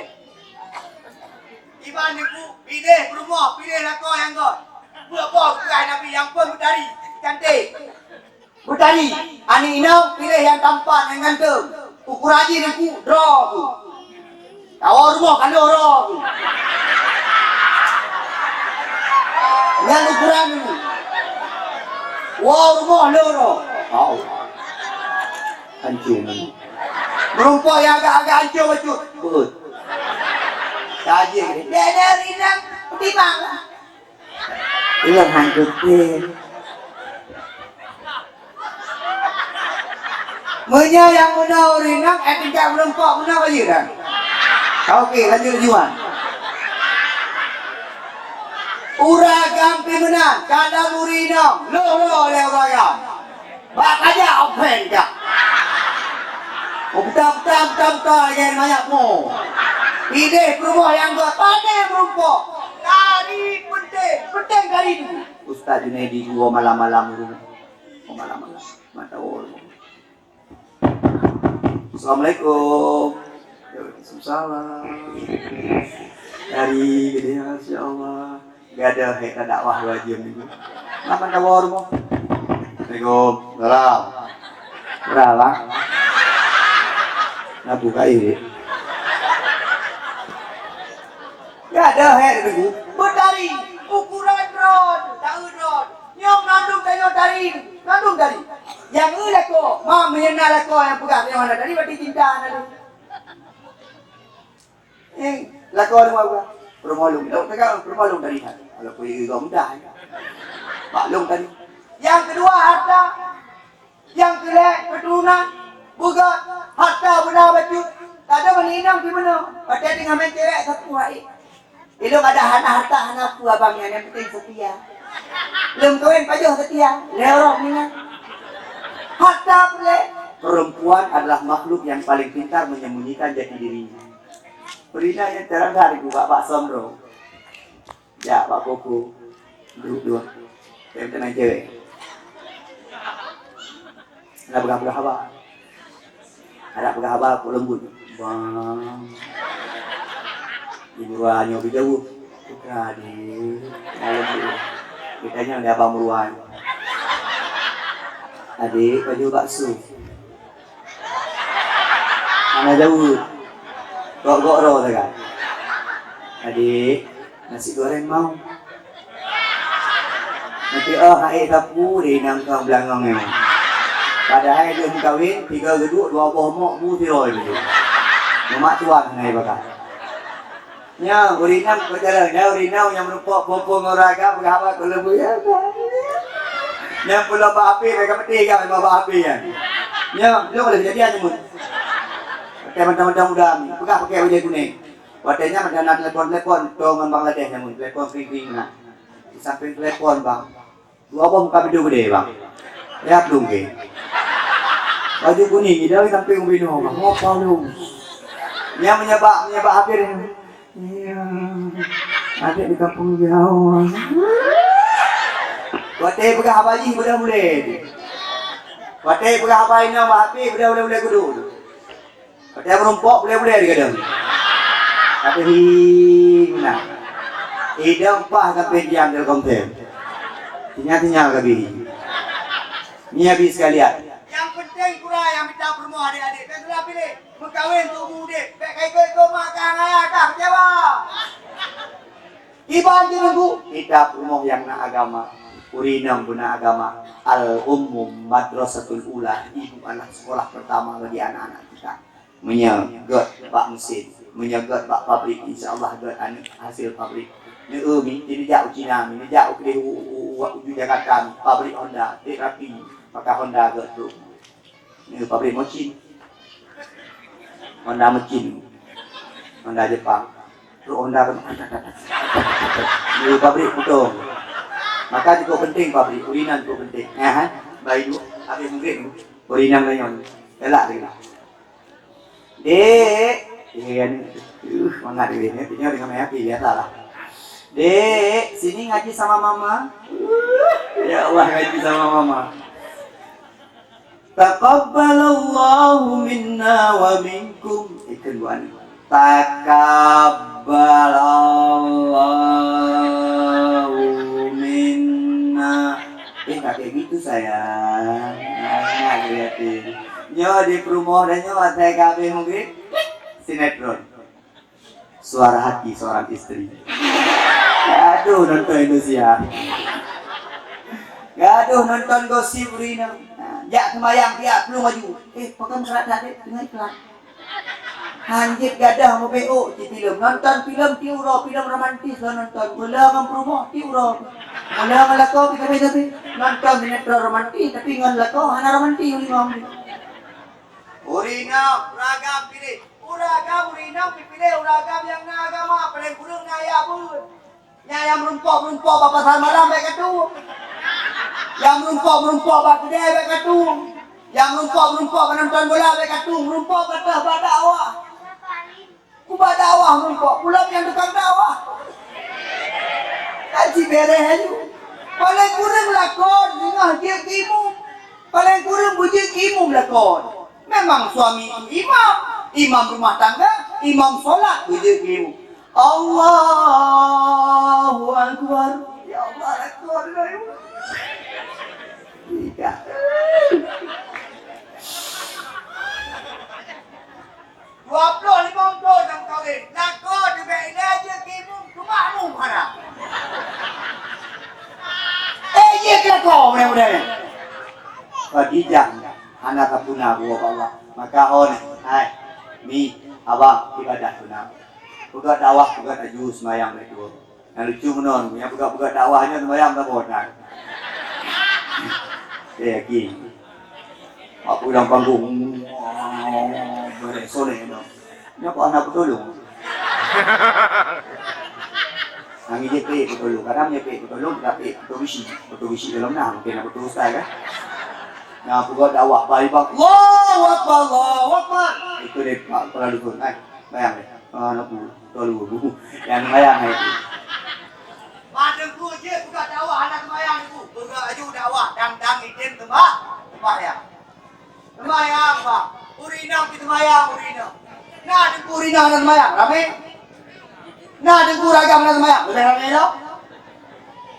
Iban ibu, pilih peurumoh, pilih lakoe nyang got. Buet boh keukai Nabi nyang pun beutari, cantik. Beutari, aneuk inong piléh nyang tampan, nyang ganteng. Ukuran jih nangku droe tu. Tawoe rumoh ka lheueh droe tu. Nyan ukuran tu. Woe rumoh lheueh droe. Hau. Hancô. Meurumpok nyang agak-agak ancô bacut. Beut. Tajik. Dek, dek, rinang, peutimang lah. Ilong han kutem. Meunyoe nyang meunoe ureueng inong, eh, tingkat meurumpok meunoe bayeue dah. Oke, lanjut laju, Wan. Ureueng agam pih meunan, ka lom ureueng inong, lheueh-lheueh lé ureueng agam. Bak tajak open kah. Oh, buta, buta, buta, buta, lagèe manyak mo. Idéh peurumoh nyang gèt, pané meurumpok. Tari penting, penting tari tu. Ustaz Junaidi guru malam-malam dulu. Oh, malam-malam. Mata orang. Assalamualaikum. Waalaikumsalam. Dari gede, Masya Allah. Gak ada hek dakwah dua jam ni. Kenapa dakwah rumah? Assalamualaikum. Salam. Berapa? Nabu kai. Gak ada hek dulu. Betari ukuran drone, tahu drone. Nyoe mandum tanyoe tari, mandum tari. Nyang eu lakoe, ma meunyoe na lakoe nyang peugah tanyoe hana tari, berarti cinta hana lé. Eh, lakoe lôn peugah. Peurumoh lôn, lôn peugah peurumoh lôn tari that. Walaupun eu gom mudah, ya. Bak lôn tari. Nyang keudua harta, nyang keulhèe keuturonan, beugèt, harta beuna bacut. Kadang aneuk inong di meunoe, watèe teungoh meucewek sapeue hai. Ilôn ada hana harta, hana peue abang nyan, nyang penting setia. Lôn kawin pajoh setia, lhèe uroe meuninggai. Harta peureulèe. Perempuan adalah makhluk yang paling pintar menyembunyikan jati dirinya. Perina nyang terang dari gubak bak Somro. Jak bak koko. Duek dua. Yang tenang cewek. Nak peugah-peugah haba. Ada peugah haba kok lembut. Bang. Di meurua nyoe geujaweueb. Bukan, Adek. Malem tu. Geutanyong lé abang meurua nyoe. Adek, pajoh bakso. Hana jaweueb. Gok-gok droe sagai. Adek, nasi goreng mau. Nanti, oh, hai sapu di nangkang belangong nyoe. Padahai lheueh meukawen, tiga geuduek, dua boh mok, bu sidroe laju. Nyoe mak tuan ngai baka. Nyoe, ureueng inong, kok jalan, nyoe, ureueng inong nyang meureumpok peue-peue ngon ureueng agam, peugah haba keu leumbut, ya. Nyang peulom bak H P, mereka meuti kan, bak H P nyan. Nyoe, lôn ada kejadian nyoe. Pakai mantong-mantong muda ni, peugah pakai bajèe kuning. Watèe nyan meunan na telepon-telepon, tong ngon Bangladesh nyan, telepon kring-kring na. Di samping telepon, bang. Dua boh muka bideu gede, bang. Ya, belum ke. Baju kuning, di dalam samping ubin, bang. Ngapa lu? Nyan meunyo bak, meunyo bak H P. Iya. Adik di kampung jauh. Watèe peugah haba jih, beudôh mulè. Watèe peugah haba inong bak H P, beudôh mulè-mulè kudu. Watèe meurumpok bulèe-bulèe di gadôh. Tapi hi, meunan. Idong paih sampoe jam Telkomsel. Sinyal-sinyal ka bri. Ni habis sekalian. Nyang penting kura nyang mita peurumoh adék-adék. Kan sudah piléh. Meukawen tumu udép. Bèk ka ikot-ikot mak kah ngon ayah kah keucewa. Iban jih nunggu. Kita peurumoh nyang na agama. Ureueng inong beuna agama. Al-ummu madrasatul ula. Ibu adalah sekolah pertama bagi anak-anak kita. Meunyoe gèt bak mesin, meunyoe gèt bak pabrik, insya Allah gèt aneuk hasil pabrik. Neu mi, jadi jak u Cina mi, jak u keudéh u, u, u, u, u Jakarta mi, pabrik Honda, tik rapi, maka Honda gèt trok. Neu pabrik mocin. Honda mocin. Honda Jepang. Trok Honda kan. Neu pabrik putong. Maka cukup penting pabrik, ureueng inong cukup penting. Ya, ha? Baik dulu, habis mungkin ureueng inong laén. Galak lagi. Dek, iya ni. Uh, mangat dia ni. Tengok dengan main api, biasalah. Dek, sini ngaji sama mama. Uh, ya Allah, ngaji sama mama. Taqabbalallahu minna wa minkum. Ikut buat ni. Taqabbalallahu minna. Eh, tak kayak gitu, sayang. Nah, lihatin. Nyoe di peurumoh dan nyoe asai ka habéh maghrib. Sinetron. Suara Hati Seorang Istri. Gadoh nonton Indosiar. Gadoh nonton gosip ureueng inong. Nah, jak seumayang, jak plueng laju. Eh, pakon serak that, Dek? Teungoh iklan. Han jeuet gadoh mubeuôk cit filem. Nonton filem tiep uroe, filem romantis lôn nonton. Mula ngon peurumoh tiep uroe. Mula ngon lakoe pih sabe-sabe. Nonton sinetron romantis tapi ngon lakoe hana romantis uroe nyoe. Ureueng inong, ureueng agam piléh. Ureueng agam, ureueng inong piléh ureueng agam nyang na agama, paléng kureueng na ayah beuet. Nyan nyang meurumpok-meurumpok bak pasar malam bèk katueng. Nyang meurumpok-meurumpok bak keudè bèk katueng. Nyang meurumpok-meurumpok bak nonton bola bèk katueng. Meurumpok bak, bak dakwah. Kubak dakwah meurumpok. Ulôn nyang tukang dakwah. Kan cit bèrèh laju. Paléng kureueng lakoe singoh jeuet keu imum. Paléng kureueng beujeuet keu imum lakoe. Memang suami itu imam, imam rumah tangga, imam sholat beujeuet keu imum. Allahu Akbar. Ya Allah, Akbar. Tidak. Dua ploh limong thôn nyang kawin. Lakoe teubiet ilèe jeuet keu imum, keu makmum hana. Eh, jeuet keu lakoe mudah-mudahan. Khadijah hana tapuna buet Allah. Maka on, hai, mi, abang, ibadah tuna. Peugah dakwah, peugah laju seumayang bèk tuwoe. Nyang lucu meunan, nyang peugah-peugah dakwah nyan seumayang saboh that. Eh, yakin. Aku dalam panggung. Beurek soléh nyoe. Nyoe kok hana peutulông? Nyan jeuet peuék peutulông. Kadang nyoe peuék peutulông, tapi peutubusi. Peutubusi dalam nah, mungkin peutu ustaz kan. Nah, peugah dakwah, bang, bang. Allahu Akbar, Allahu Akbar. Itu dia, Pak Kepala Dusun, eh. Bayang deh. Ah, nak bu-, tolu bu. Nyang bayang hai tu. Mak Teungku jeuet peugah dakwah hana seumayang Teungku. Peugah laju dakwah dang-dang idin seumayang. Seumayang, Bang. Ureueng inong pih seumayang, ureueng inong. Na Teungku ureueng inong hana seumayang, ramé. Na Teungku ureueng agam hana seumayang, leubeh ramé lom.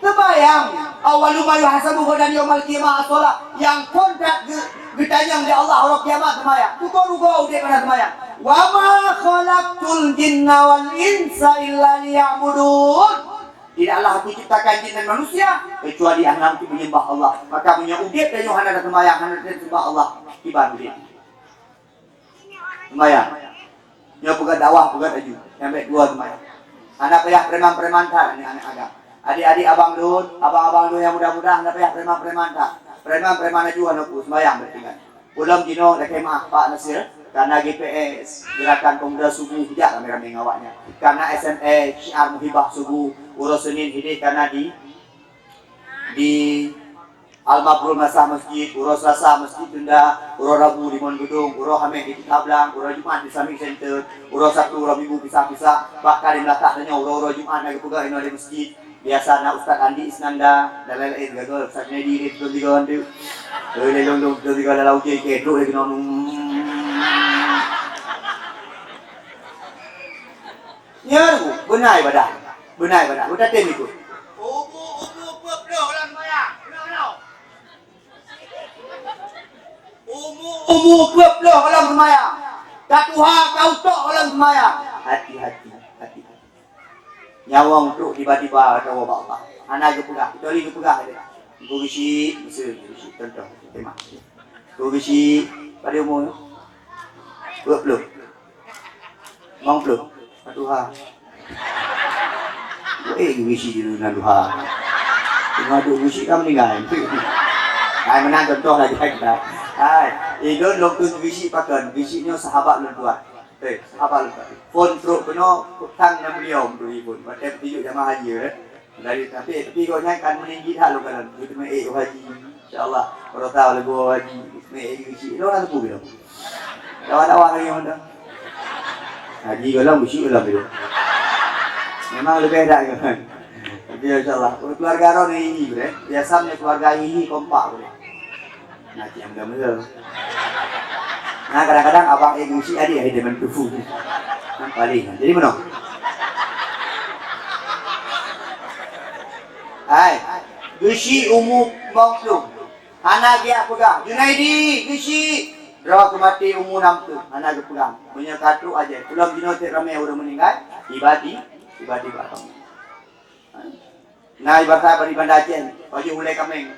Seumayang, awwalu ma yuhasabu ghadan yaumal qiyamah as-shalah. Nyang phôn that geu-, geutanyong lé Allah uroe kiamat seumayang. Tuko rugoe udép hana seumayang. Wa ma khalaqtul jinna wal insa illa liya'budun. Tidaklah Aku ciptakan jin dan manusia kecuali hanya untuk menyembah Allah. Maka meunyoe udép tanyoe hana seumayang, hana seumayang Allah, kiban udép. Seumayang. Nyoe peugah dakwah, peugah laju. Nyang bèk dua seumayang. Hana payah preman-preman that, aneuk-aneuk agam. Adik-adik abang lôn, abang-abang lôn nyang muda-muda, hana payah preman-preman that. Preman-preman laju hana peue, seumayang bèk tinggai. Ulôn jinoe lakèe meu'ah Pak Nasir, karena G P S, Gerakan Pemuda Subuh, jak ramé-ramé ngon awaknyan. Karena S M S, Syiar Muhibah Subuh, uroe Senin hideh karena di, di Al-Mabrur Masah Masjid, uroe Selasa Masjid Tunda, uroe Rabu di Mon Geudong, uroe Hamèh di Kuta Blang, uroe Jumat di Islamic Center, uroe Sabtu, uroe Minggu pisah-pisah, bahkan di Meulatak tanyoe uroe-uroe Jumat na geupeugah inoe di masjid. Biasa na Ustaz Andi Isnanda dan lain-lain, gaga Ustaz Nedi di Tun Tiga Hantu. Eh, lé lôn Tun Tiga dalam uji ke trok lagi nong. Nyan beuna ibadah. Beuna ibadah. Udah tem ikut. Umu-umu peuet ploh lam maya. Umu-umu peuet ploh lam maya. Ka tuha ka utok lam maya. Hati-hati, hati-hati. Nyawöng trok tiba-tiba atawa bak-bak. Hana geupeugah, kecuali geupeugah saja. Geugusi, miseu geugusi, contoh, tema. Geugusi, pada umur peuet ploh. Limong ploh. Ka tuha. Eh, geugusi julu na tuha. Cuma duk geugusi kan meninggal. Hai, meunan contoh lagi kita. Hai, idon lôn tu geugusi pakon, geugusi nyoe sahabat lôn tuan. Eh, sahabat lôn. Phôn trok keunoe, utang nyang beliau untuk iphôn. Watèe peutunjuk jamaah haji, eh. Dari, tapi, tapi gobnyan kan meuninggi that lôn kalon. Geuteumé ék haji. Insya Allah, baroe tao lé geuwoe haji. Geuteumé ék geuchik. Lôn hana teupeu bilong. Dakwah-dakwah lagi mantong. Haji golom, geuchik golom bilong. Memang leubeh that kan. Tapi insya Allah, keluarga droeneuh ini, bre. Biasa punya keluarga ini kompak, bre. Nah, cit nyang meuga-meuga. Nah, kadang-kadang abang ék geuchik adik hai demen tufu. Nang paling. Jadi meunoe. Hai, geuchik umu limong ploh. Hana geujak peugah, "Junaidi, geuchik." Droe keu maté umu nam ploh. Hana geupeugah. Meunyoe ka trok aja. Ulôn jinoe cit ramé ureueng meuninggai. Tiba-tiba, tiba-tiba kamoe. Na ibarat bak di Banda Aceh, pajoh ulèe kaméng.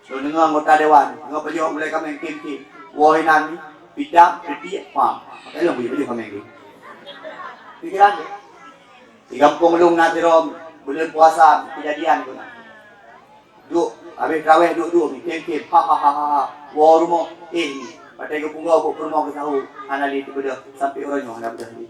Lôn deungoe anggota dewan, deungoe pajoh ulèe kaméng, kim-kim. Woe inan ni, Pidang, piti, pam. Pakai lôn baju, baju paméh tu. Pikiran tu. Di gampông lôn na sidroe buleuen puasa kejadian tu. Duek, habéh traweh duek-duek ni, khem-khem, ha, ha, ha, ha, ha. Woe rumoh, eh, ni. Patai geupeugah buet peurumoh geusahu, hana lé teubeudôh, sampai uroe nyoe hana beudôh lé.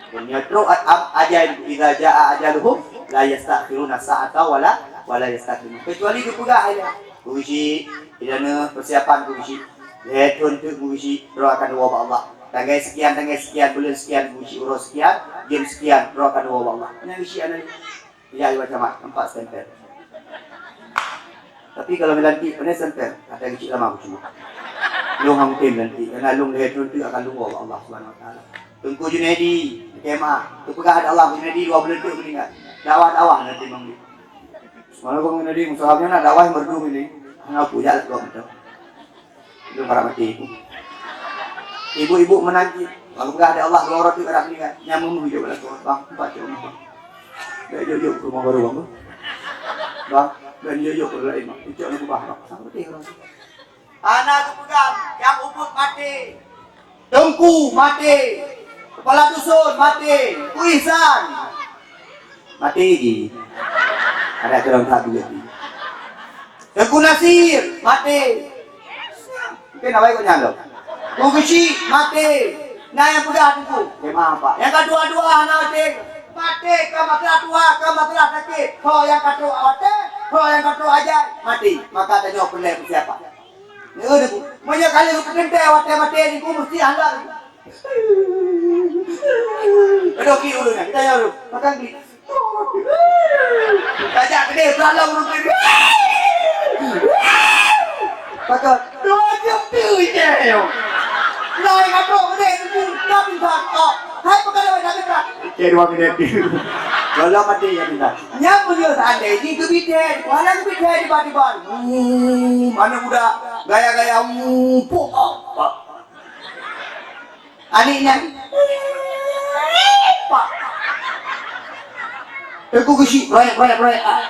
Meunyoe trok a-, a-, ajal, "Idza jaa ajaluhum, la yastakhiruna sa'atan wa la, wa la yastaqdimun." Kecuali geupeugah, "Hai, keubiet, idane persiapan keubiet. Lhèe thon teuk keubiet, droe akan woe bak Allah. Tanggai sekian, tanggai sekian, buleuen sekian keubiet, uroe sekian, jeuem sekian, droe akan woe bak Allah." Nyan keubiet hana lé. Iya, iya, macam mana? Nampak stempel. Tapi kalau melantik, mana stempel? Ada kecil lama aku cuma. Lôn hang tem nanti, karena lôn lahir tu akan lupa Allah Subhanahu Wa Taala. Teungku Junaidi, kemah, terpeugah ada Allah Junaidi dua bulan tu meninggal. Dakwah-dakwah nanti mang. Semalam aku Junaidi, musalamnya nak dakwah merdu ini. Hana aku jak lah keluar macam. Lôn harap maté. Ibu-ibu menangis. Lalu peugah, "Ya Allah, dua orang tu harap meninggal." Nyang meunyoe jok bak lakoe, "Bang, empat jok rumah, Bang. Bèk jok-jok ke rumah baru, Bang. Bang, bèk jok-jok ke lain, Bang. Icok nak ubah, Bang." Sama betul orang tu. Hana geupeugah, nyang ubit maté. Teungku maté. Kepala dusun maté. Teungku Ihsan. Maté jih. Ada kurang satu lagi. Teungku Nasir, maté. Mungkin awai kok nyang lom. Teungku Geuchik, maté. Nah, nyang peugah Teungku. Jemaah, Pak. Nyang ka dua-dua hana maté. Maté ka masalah tuha, ka masalah sakét. Ho nyang ka trok watèe, ho nyang ka trok ajai, maté. Maka tanyoe peureulèe peusiapan. Nyoe Teungku. Meunyoe ka lheueh peuteuntèe watèe maté Teungku, meusti hana. Aduh, ki ulun nyan, kita nyoe dulu. Makan ki. Tajak keudéh, beuralong ureueng keudéh. Pakon? Dua jeuem tu je. Lai ka trok keudéh, tapi tak. Oh, hai, pakon dah, dah, dah. Oke, dua minit. Kalau mati ya kita. Nyang meunyoe seandai jih geubitèe, mana geubitèe tiba-tiba. Hmm, mana budak gaya-gaya, hmm, pok. Aneuk nyan, pak. Teungku Geuchik, proyek, proyek, proyek. Ah.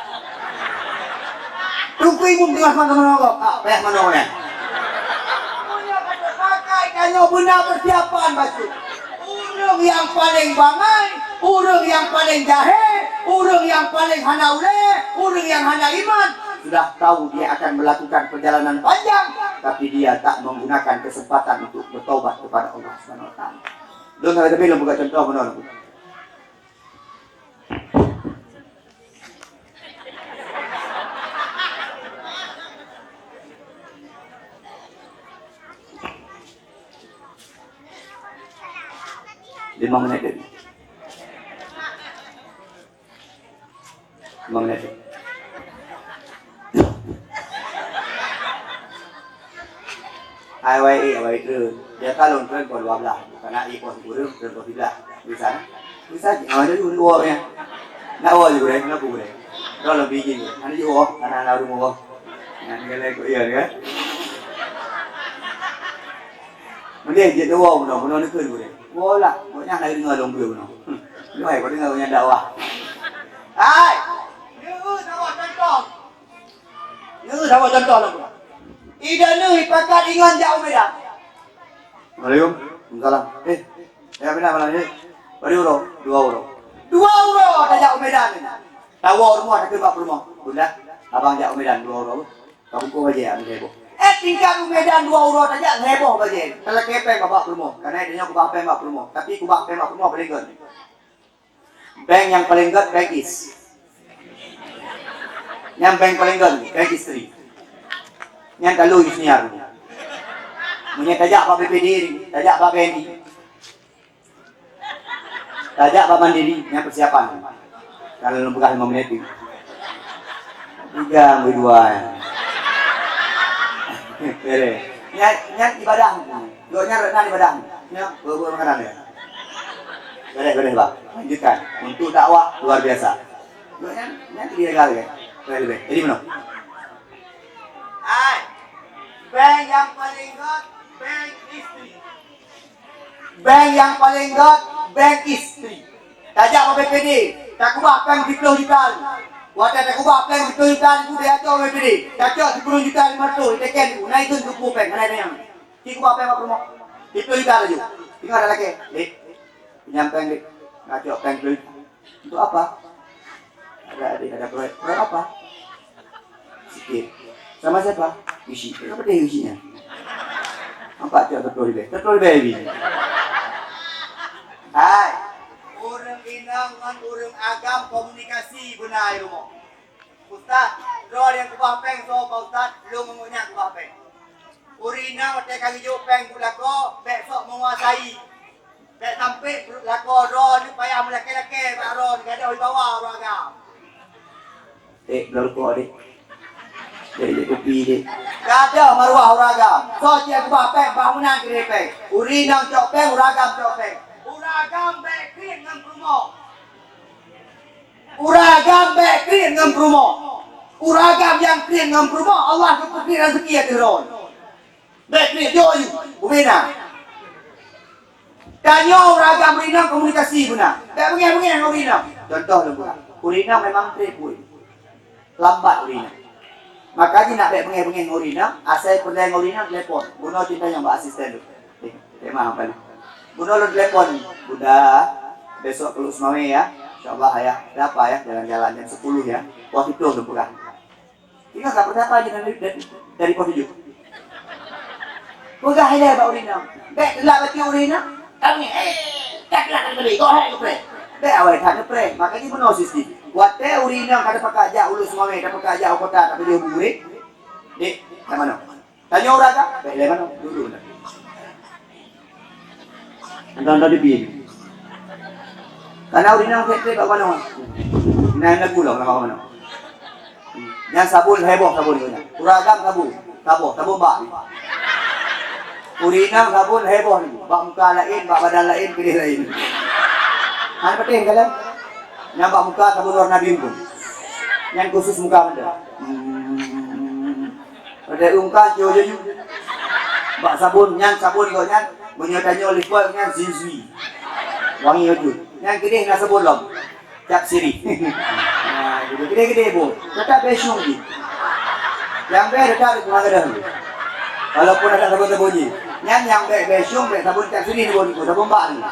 Teungku Imum teungoh manoe, ah, payah manoe nyan. Maka tanyoe beuna persiapan bacut. Ureueng nyang paleng bangai, ureueng nyang paleng jahé, ureueng nyang paleng hana ulèe, ureueng nyang hana iman, sudah tahu dia akan melakukan perjalanan panjang, tapi dia tak menggunakan kesempatan untuk bertaubat kepada Allah Subhanahu Wa Taala. Lôn hana tapi lôn buka contoh meunan. Lima menit lagi. Lima menit. Ai wai, ai wai treun. Dia ka lôn treun pukul dua belas. Karena i pos kureueng treun pukul tiga belas. Bisa, eh? Bisa, ah, jadi dua ya. Nak dua juga, nak dua. Kalau lebih gini, ada juga, karena ada rumah. Yang tinggal ikut iya kan. Mending jeuet dua bunoe, bunoe neukheun boleh. Bola, banyak nak deungoe lôn dua bunoe. Hmm. Luai kau deungoe banyak dakwah. Hai. Nyoe dakwah contoh. Nyoe dakwah contoh lôn. Ida neuh pakat ingon jak u Medan. Assalamualaikum. Waalaikumsalam. Eh, ya Medan malam ni. Bari uroe, dua uroe. Dua uroe tajak u Medan ni. Tawoe rumoh takheun bak peurumoh. Bunda, abang jak u Medan dua uroe. Ka bungkôh bajèe, hana heboh. Eh, tingkat u Medan dua uroe tajak, heboh bajèe. Talakèe pèng bak peurumoh. Karena tanyoe kubah pèng bak peurumoh. Tapi kubah pèng bak peurumoh paleng göt. Bank nyang paleng göt, Bank Is. Nyang bank paleng göt, Bank Istri. Nyang ka lheueh Yusniar. Meunyoe tajak bak B P D, tajak bak B N I. Tajak bak Mandiri, nyan persiapan. Kalau lôn peugah lima menit tu. Tiga, ambil dua, ya. Beres. Nyan, nyan ibadah. Dok nyan rot nyan ibadah. Nyan, bawa-bawa makanan dia. Beres, beres, Bang. Lanjutkan. Untuk dakwah, luar biasa. Dok nyan, nyan dia gagal, ya. Beres, beres. Jadi, mana? Hai. Bank nyang paleng göt, Bank Istri. Bank nyang paleng göt, Bank Istri. Tajak bak B P D, takeubah pèng siploh juta. Watèe takeubah pèng siploh juta, ibu tajak bak B P D, tajak siploh juta lima ratus, iteken, na ikheun tuku pèng, hana nyang. Ci keubah pèng bak peurumoh. Tiga juta laju. Tinggal ada lagi. Dek, pinjam péng, Dek. Nak cok péng dulu. Untuk apa? Ada, Dek, ada proyek. Proyek apa? Sikit. Sama siapa? Isi. Kenapa dia isinya? Nampak cok sepuluh ribu. Sepuluh ribu. Hai. Ureueng inong ngon ureueng agam komunikasi beuna di rumoh. Ustaz, droe nyang keubah péng soe, Pak Ustaz? Lôn ngon gobnyan keubah péng. Ureueng inong watèe ka geujok péng buet lakoe, bèk sok menguasai. Bèk sampé lakoe droeneuh payah meulakèe-lakèe bak droeneuh, gadôh wibawa ureueng agam. Eh, bloe rukok, Dek. Dek, Dek, kupi, Dek. Gadôh maruah ureueng agam. Soe cit keubah péng, bah meunan keudéh péng. Ureueng inong cok péng, ureueng agam cok péng. Ureueng agam bèk kriet ngon peurumoh. Ureueng agam bèk kriet ngon peurumoh. Ureueng agam nyang kriet ngon peurumoh, Allah geupeukriet raseuki ateueh droe. Bèk kriet, jok aju, ubena. Tanyoe ureueng agam ureueng inong komunikasi beuna. Bèk beungèh-beungèh ngon ureueng inong. Contoh lôn peugah, ureueng inong memang trép buet. Lambat ureueng inong. Maka jih nak bèk beungèh-beungèh ngon ureueng inong, asai peureulèe ngon ureueng inong, telepon. Bunoe cit tanyoe bak asisten lôn. Eh, eh, maaf, Bang. Bunoe lôn telepon, Bunda, besok keu Lhokseumawe ya. Insyaallah ya. Ada apa ya? Jalan-jalan jam sepuluh ya. Pos itu lôn peugah. Ingat tak, pernah apa aja dari, dari, dari pos tujuh? Peugah ilèe bak ureueng inong. Bèk telat bak ureueng inong. Kami, eh, tak telat kami beli. Go ahead, go pray. Bèk awai that nge-pray. Maka jih bunoe sistem. Watèe ureueng inong ka teupeugah jak u Lhokseumawe, teupeugah jak u kota, tapi dia hubungi. Dek, kat mana? Tanyoe ureueng agam, bèk lé manoe, duek-duek manoe. Entah-entah di pih. Karena ureueng inong trép-trép bak manoe. Nyan lagu lom, bak manoe. Nyan sabon heboh sabon nyan. Ureueng agam sabon, sabon, sabon bak. Ureueng inong sabon heboh ni. Bak muka laén, bak badan laén, keudéh laén. Hana patéh kalon. Nyan bak muka sabon warna biru pun. Nyan khusus muka mantong. Hmm. Watèe ungka cio jaju. Bak sabon nyan, sabon gobnyan, meunyoe tanyoe likot nyan Zinzui. Wangi bacut. Nyan keudéh na sabon lom. Cap sirih. Nah, gitu. Keudéh-keudéh bu. Teutap bèe syung jih. Nyang bèe teutap di teungoh gadôh. Walaupun ada sabon-sabon jih. Nyan nyang bèe, bèe syung, bèe sabon cap sirih ni, bu, sabon bak ni.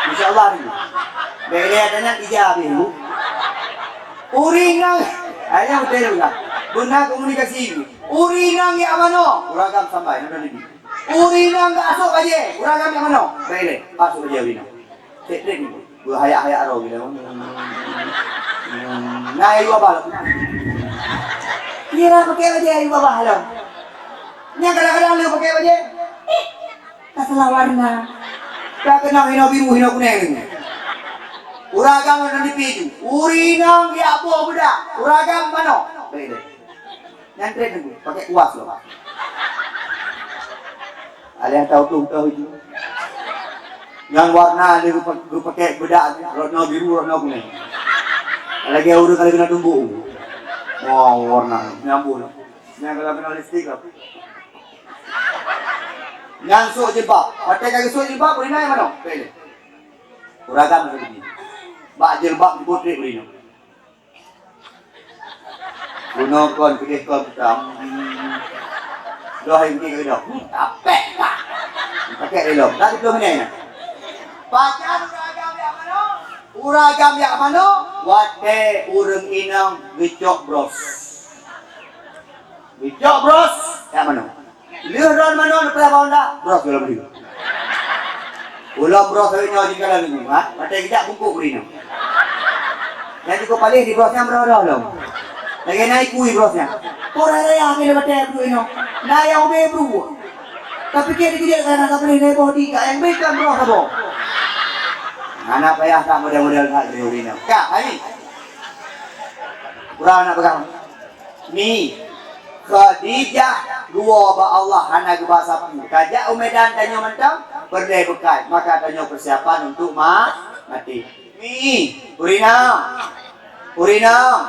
Insya Allah ni. Bèk lé ata nyan ija habéh, bu. Ureueng inong, hanya beutôi juga. Beuna komunikasi. Ureueng inong jak manoe, ureueng agam sampai, nonton T V. Ureueng inong jak asôk bajèe, ureueng agam jak manoe. Baik deh, asôk bajèe ureueng inong. Cek trik ni, beuhayak-hayak roh gila. Hmm, nah, ayu abah lah. Kira pakai bajèe ayu abah lah. Nyan kadang-kadang lé pakai bajèe. Ka salah warna. Ka keunong hino biru, hino kunèng. Ureueng agam nonton T V ju. Ureueng inong jak boh beudak. Ureueng agam manoe. Baik deh. Nyan trép nunggu, pakai kuas lom. Alias tau tuh tau itu. Nyan warna lé geupa-, geupakai beudak, rot nyoe biru, rot nyoe kunèng. Lagèe ureueng kali kena tumbuk. Wah, warna nyambung. Nyan kalau kena lipstik lah. Nyan sôk jilbab. Watèe ka geusôk jilbab, ureueng inong manoe. Pilih. Ureueng agam lagi. Bak jilbab jipot trép ureueng inong. Bunoe kon keudéh kon buta. Loh hai mungkin keudéh. Hmm, tapék tak. Pakai lé lom. Tak sepuluh minit. Pajan ureueng agam jak manoe? Ureueng agam jak manoe? Watèe ureueng inong geucok bros. Geucok bros, jak manoe. Lheueh ron manoe neupeugah bak Honda, bros goh lom lheueh. Ulôn bros awét nyoe jikalon nyoe, ha? Watèe geujak bungkôk bri nyoe. Nyang jikôb paléh di bros nyan meurôh-rôh lom. Lagèe na ikui bros nyan. Peue raya-raya keu watèe bri nyoe. Na nyang ubé bru. Tapike dikeujeuet kana ka paléh na boh di ka nyang bri kan bros saboh. Hana payah that model-model that di ureueng nyoe. Ka, hai. Kurang nak pegang. Mi, Khadijah geuwoe bak Allah hana geuba sapeue. Ka jak u Medan tanyoe mantong, peureulèe beukai, maka tanyoe peusiapan untuk ma-, maté. Mi, ureueng inong, ureueng inong,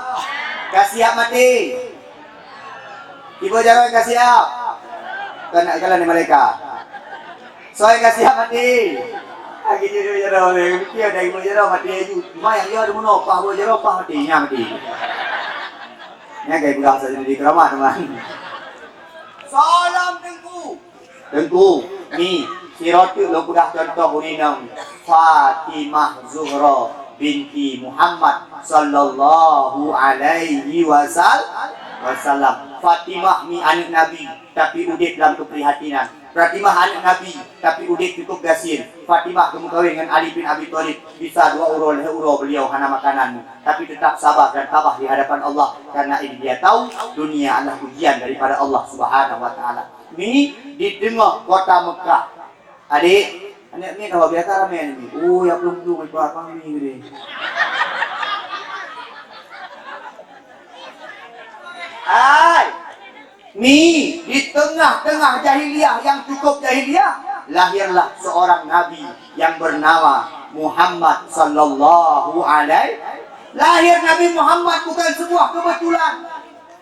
ka siap maté. Ibu jaroe ka siap. Kan nak jalan di malaikat. Soe ka siap maté? Lagi jeuet jaroe, lagi pikié dari ibu jaroe maté aju. Cuma nyang jauh di bunoe, pah ibu jaroe, pah maté, nyan maté. Nyan kai peugah asai jadi keramat, teman. Salam Teungku. Teungku, ni. Sidroe teuk lôn peugah cuntoh ureueng inong, Fatimah Zuhra binti Muhammad sallallahu alaihi wasal-, wasallam. Fatimah ni aneuk Nabi, tapi udép lam keuprihatinan. Fatimah aneuk Nabi, tapi udép cukup gasien. Fatimah geumeukawen ngon Ali bin Abi Thalib, bisa dua uroe, lhèe uroe beliau hana makanan, tapi tetap sabar dan tabah di hadapan Allah, karena ini dia tahu dunia adalah ujian daripada Allah Subhanahu wa Taala. Mi di teungoh kota Mekah. Adék, aneuk miet awak biasa ramé aneuk miet. Oh, ya plueng-plueng ibarat mami geude. Hai, mi di tengah-tengah jahiliyah yang cukup jahiliyah, lahirlah seorang nabi yang bernama Muhammad sallallahu alaihi. Lahir Nabi Muhammad bukan sebuah kebetulan.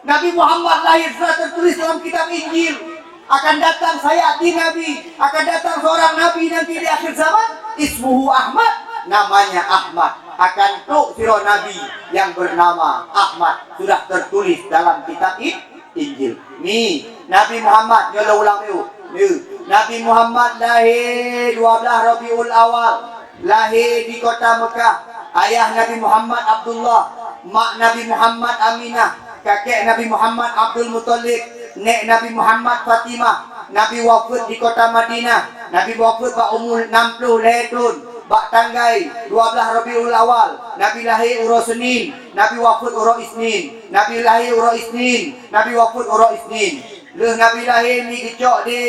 Nabi Muhammad lahir sudah tertulis dalam kitab Injil. Akan datang sayati Nabi, akan datang seorang Nabi nanti di akhir zaman, ismuhu Ahmad, namanya Ahmad. Akan trok sidroe Nabi yang bernama Ahmad, sudah tertulis dalam kitab In-, Injil. Ni, Nabi Muhammad, nyoe lôn ulang dulu. Ni, Nabi Muhammad lahé dua blah Rabiul Awal. Lahé di kota Mekah, ayah Nabi Muhammad Abdullah, mak Nabi Muhammad Aminah, kakek Nabi Muhammad Abdul Muthalib, nek Nabi Muhammad Fatimah. Nabi wafeuet di kota Madinah. Nabi wafeuet bak umu nam ploh lhèe thon, bak tanggai dua blah Rabiul Awal. Nabi lahé uroe Senin, Nabi wafeuet uroe Isnin. Nabi lahé uroe Isnin, Nabi wafeuet uroe Isnin. Lheueh Nabi lahé, mi geucok di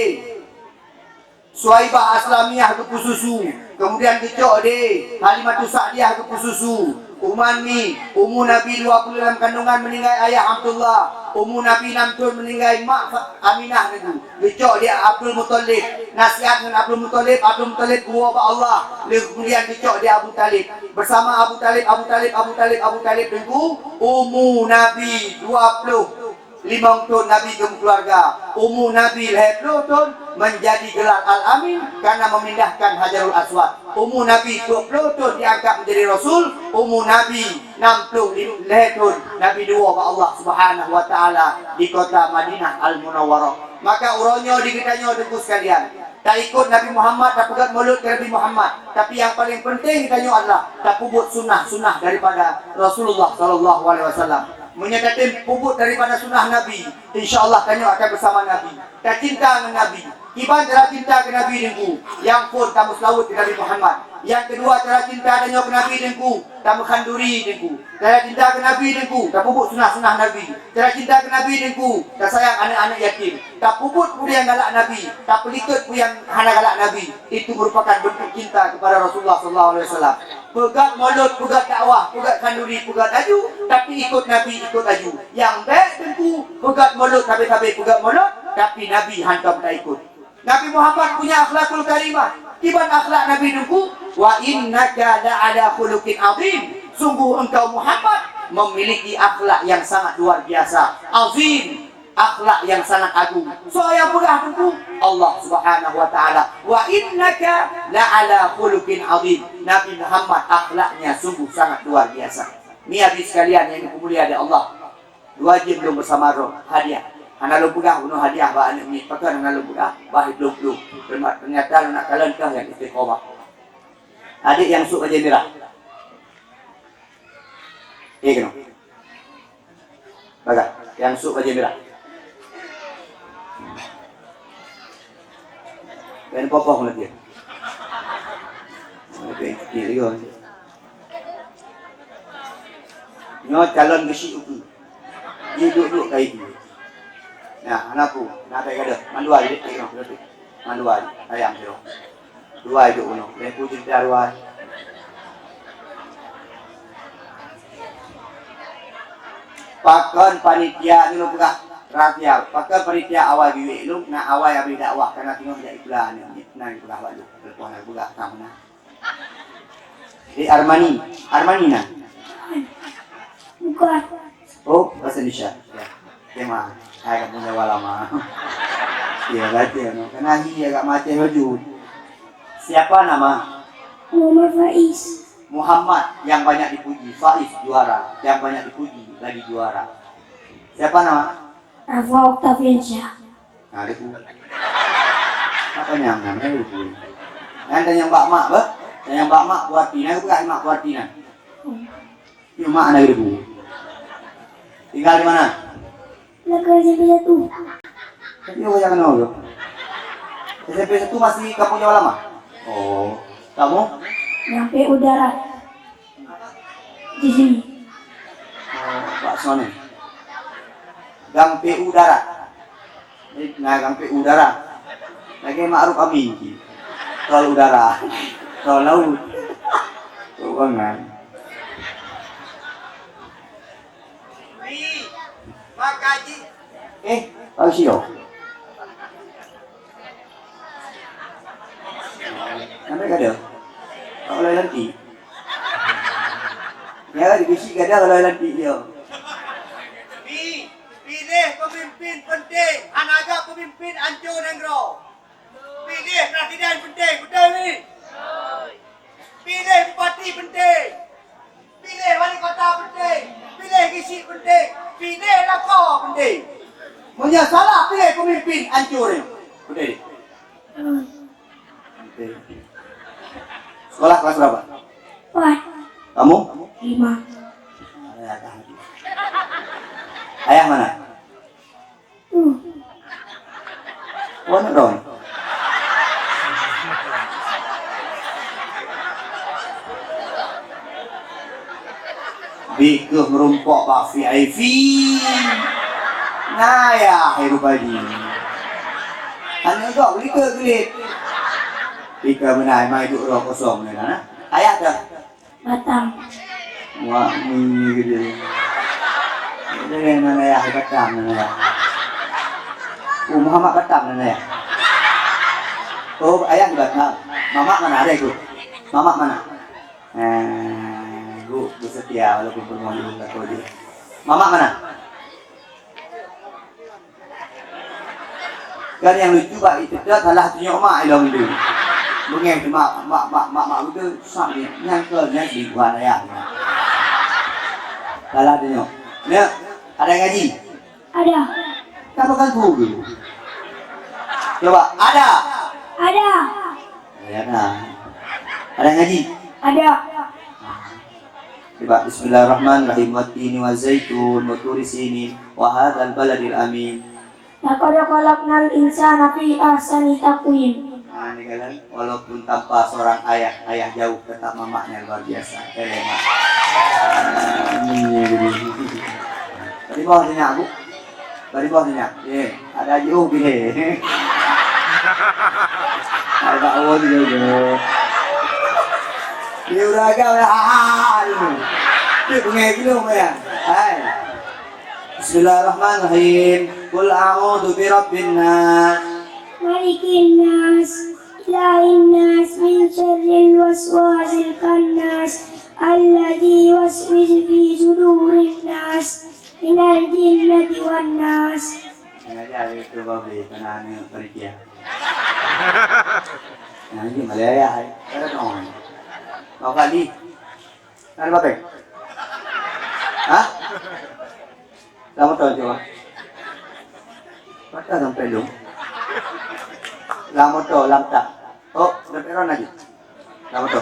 Suwaibah Aslamiyah geupeususu, kemudian geucok di Halimatus Sa'diyah geupeususu. Uman mi, umu Nabi dua ploh lam kandungan meuninggai ayah Abdullah, umu Nabi nam thon meuninggai mak Fa-, Aminah Teungku. Geucok di Abdul Muthalib, nasihat ngon Abdul Muthalib, Abdul Muthalib geuwoe bak Allah, lheueh kemudian geucok di Abu Thalib. Bersama Abu Thalib, Abu Thalib, Abu Thalib, Abu Thalib Teungku, umu Nabi dua ploh limong thon Nabi geumeukeuluwarga, umu Nabi lhèe ploh thon menjadi gelar Al-Amin karena memindahkan Hajarul Aswad. Umu Nabi dua ploh thon diangkat menjadi Rasul, umu Nabi nam ploh lhèe thon Nabi diwoe bak Allah Subhanahu wa Taala di kota Madinah Al-Munawwarah. Maka uroe nyoe di geutanyoe Teungku sekalian, taikot Nabi Muhammad, tapeugöt molod keu Nabi Muhammad, tapi nyang paleng penting geutanyoe adalah tapeubuet sunnah-sunnah daripada Rasulullah sallallahu alaihi wasallam. Meunyoe tatem peubuet daripada sunnah Nabi, insya Allah tanyoe akan bersama Nabi. Tacinta ngon Nabi. Kiban cara cinta keu Nabi Teungku, nyang phôn tameuseulaweuet keu Nabi Muhammad. Nyang keudua, cara cinta tanyoe keu Nabi Teungku, tameukhanduri Teungku. Cara cinta keu Nabi Teungku, tapeubuet sunnah-sunnah Nabi. Cara cinta keu Nabi Teungku, tasayang aneuk-aneuk yatim. Tapeubuet peue nyang galak Nabi, tapeulikot peue nyang hana galak Nabi. Itu merupakan bentuk cinta kepada Rasulullah sallallahu alaihi wasallam. Peugöt molod, peugöt dakwah, peugöt khanduri, peugöt laju, tapi ikot Nabi, ikot laju. Nyang bèk Teungku, peugöt molod, sabe-sabe peugöt molod, tapi Nabi hantom taikot. Nabi Muhammad punya akhlakul karimah. Kiban akhlak Nabi Teungku, "Wa innaka la'ala khuluqin azim." Sungguh engkau Muhammad memiliki akhlak yang sangat luar biasa. Azim, akhlak yang sangat agung. Soe nyang peugah Teungku? Allah Subhanahu wa Taala. "Wa innaka la'ala khuluqin azim." Nabi Muhammad akhlaknya sungguh sangat luar biasa. Ni hadirin sekalian yang dimuliakan Allah. Dua jeuem lôn beusama droe hadiah. Hana lôn peugah bunoe hadiah bak aneuk miet. Pakon hana lôn peugah? Bah lôn peugah. Ternyata lôn nak kalon kah nyang istiqomah. Adék nyang sôk bajèe mirah. Eh, keunoe. Bagah, nyang sôk bajèe mirah. Lain poh-poh lagèe. Oke, oke, oke. Nyoe calon geusyik ukeue. Jih duek-duek ka ibu. Nah, hana peue, na tai gadoh. Man dua jih, tengok, tengok. Man dua jih, sayang sidroe. Dua jih duek bunoe. Lhèe peue cerita dua jih. Pakon panitia nyoe peugah rahasia. Pakon panitia awai biwék lôn, na awai habéh dakwah, kana singoh jak ikula nyoe. Na peugah bak lôn. Leupah na peugah sama na. Di Armani. Armani na? Bukan. Oh, bahasa Indonesia. Ya. Tema. Hai, kamu nyawa lama. Ya, baca no. Kena hi agak macam baju. Siapa nama? Muhammad Faiz. Muhammad yang banyak dipuji. Faiz juara. Yang banyak dipuji lagi juara. Siapa nama? Rafa Oktaviansyah. Nah, dia pun. Panyang nyan, eh, ibu. Nyan tanyong bak mak, beh? Tanyong bak mak, Puati. Nyan geupeugah mak Puati nyan. Yuk, mak na ibu. Tinggal di mana? Negeri Sembilan Tuh. Tapi orang yang kenal tu. S M P satu masih Kampung Jawa Lama? Oh. Kamu? Nyampe udara. Di sini. Oh, Pak Sony. Gang P U Darat. Ni, nah, Gang P U Darat. Lagi Ma'ruf Amin. Tol udara. Tol laut. Keuangan. Eh, tahu sih dong. Sampai kada? Tak boleh nanti. Ya, di bisi kada kalau nanti dia. Pi, pilih pemimpin penting, hana gak pemimpin ancur nanggroe. Pilih presiden penting, betul ni? Pilih bupati penting. Pilih wali kota penting. Pilih gisi penting. Pilih lakoe penting. Meunyoe salah pilih pemimpin, ancur ni. Betul. Sekolah kelas berapa? Empat. Kamu? Lima. Ayah mana? Tuh. Wan ron. Bikeuh meurumpok bak V I P. Nah, ya, hai rupanya. Hana gok likot gelit. Ika beunai mai duek roh kosong ni, nah. Ayah dah. Batam. Wah, ni gitu. Ini nan ayah Batam nan ayah. Oh, Muhammad Batam nan ayah. Oh, ayah di Batam. Mamak mana ada itu? Mamak mana? Eh, bu, bu setia walaupun perempuan dulu tak tahu je. Mamak mana? Kan nyang lucu bak itu dah salah tunyok mak ilong itu. Bengeh tu mak, mak, mak, mak, mak betul, sak dia. Nyang ke, nyang selingkuhan ayah. Salah tunyok. Ya, ada ngaji? Ada. Kenapa kan guru? Coba, ada? Ada. Ya, nah. Ada ngaji? Ada. Coba, Bismillahirrahmanirrahim. Wattini wa zaitun, wa turi sinin, wa hadzal baladil amin. Laqad khalaqnal insana fi ahsani taqwim. Nah, ini kan, walaupun tanpa seorang ayah, ayah jauh, tetap mamaknya luar biasa. Keren, Mak. Ini, ini. Tadi bawah tanya aku. Bari boh nyak, ye, ada jeuh bile. Ada awon juga. Di uraga, ha, ha, ha, ha. Di pengai gila, ya. Hai. Bismillahirrahmanirrahim. Qul a'udzu birabbin nas. Malikin nas, ilahin nas, min syarril waswasil khannas, alladzi yuwaswisu fi sudurin nas, minal jinnati wan nas. Sengaja hari tu babi pernah aneuk panitia. Nah, ini malah ayah, eh. Ada dong. Mau kali. Ada apa? Hah? Lam moto cuba. Patah sampai lu. Lam moto, lam tak. Oh, sampai ron lagi. Lam moto.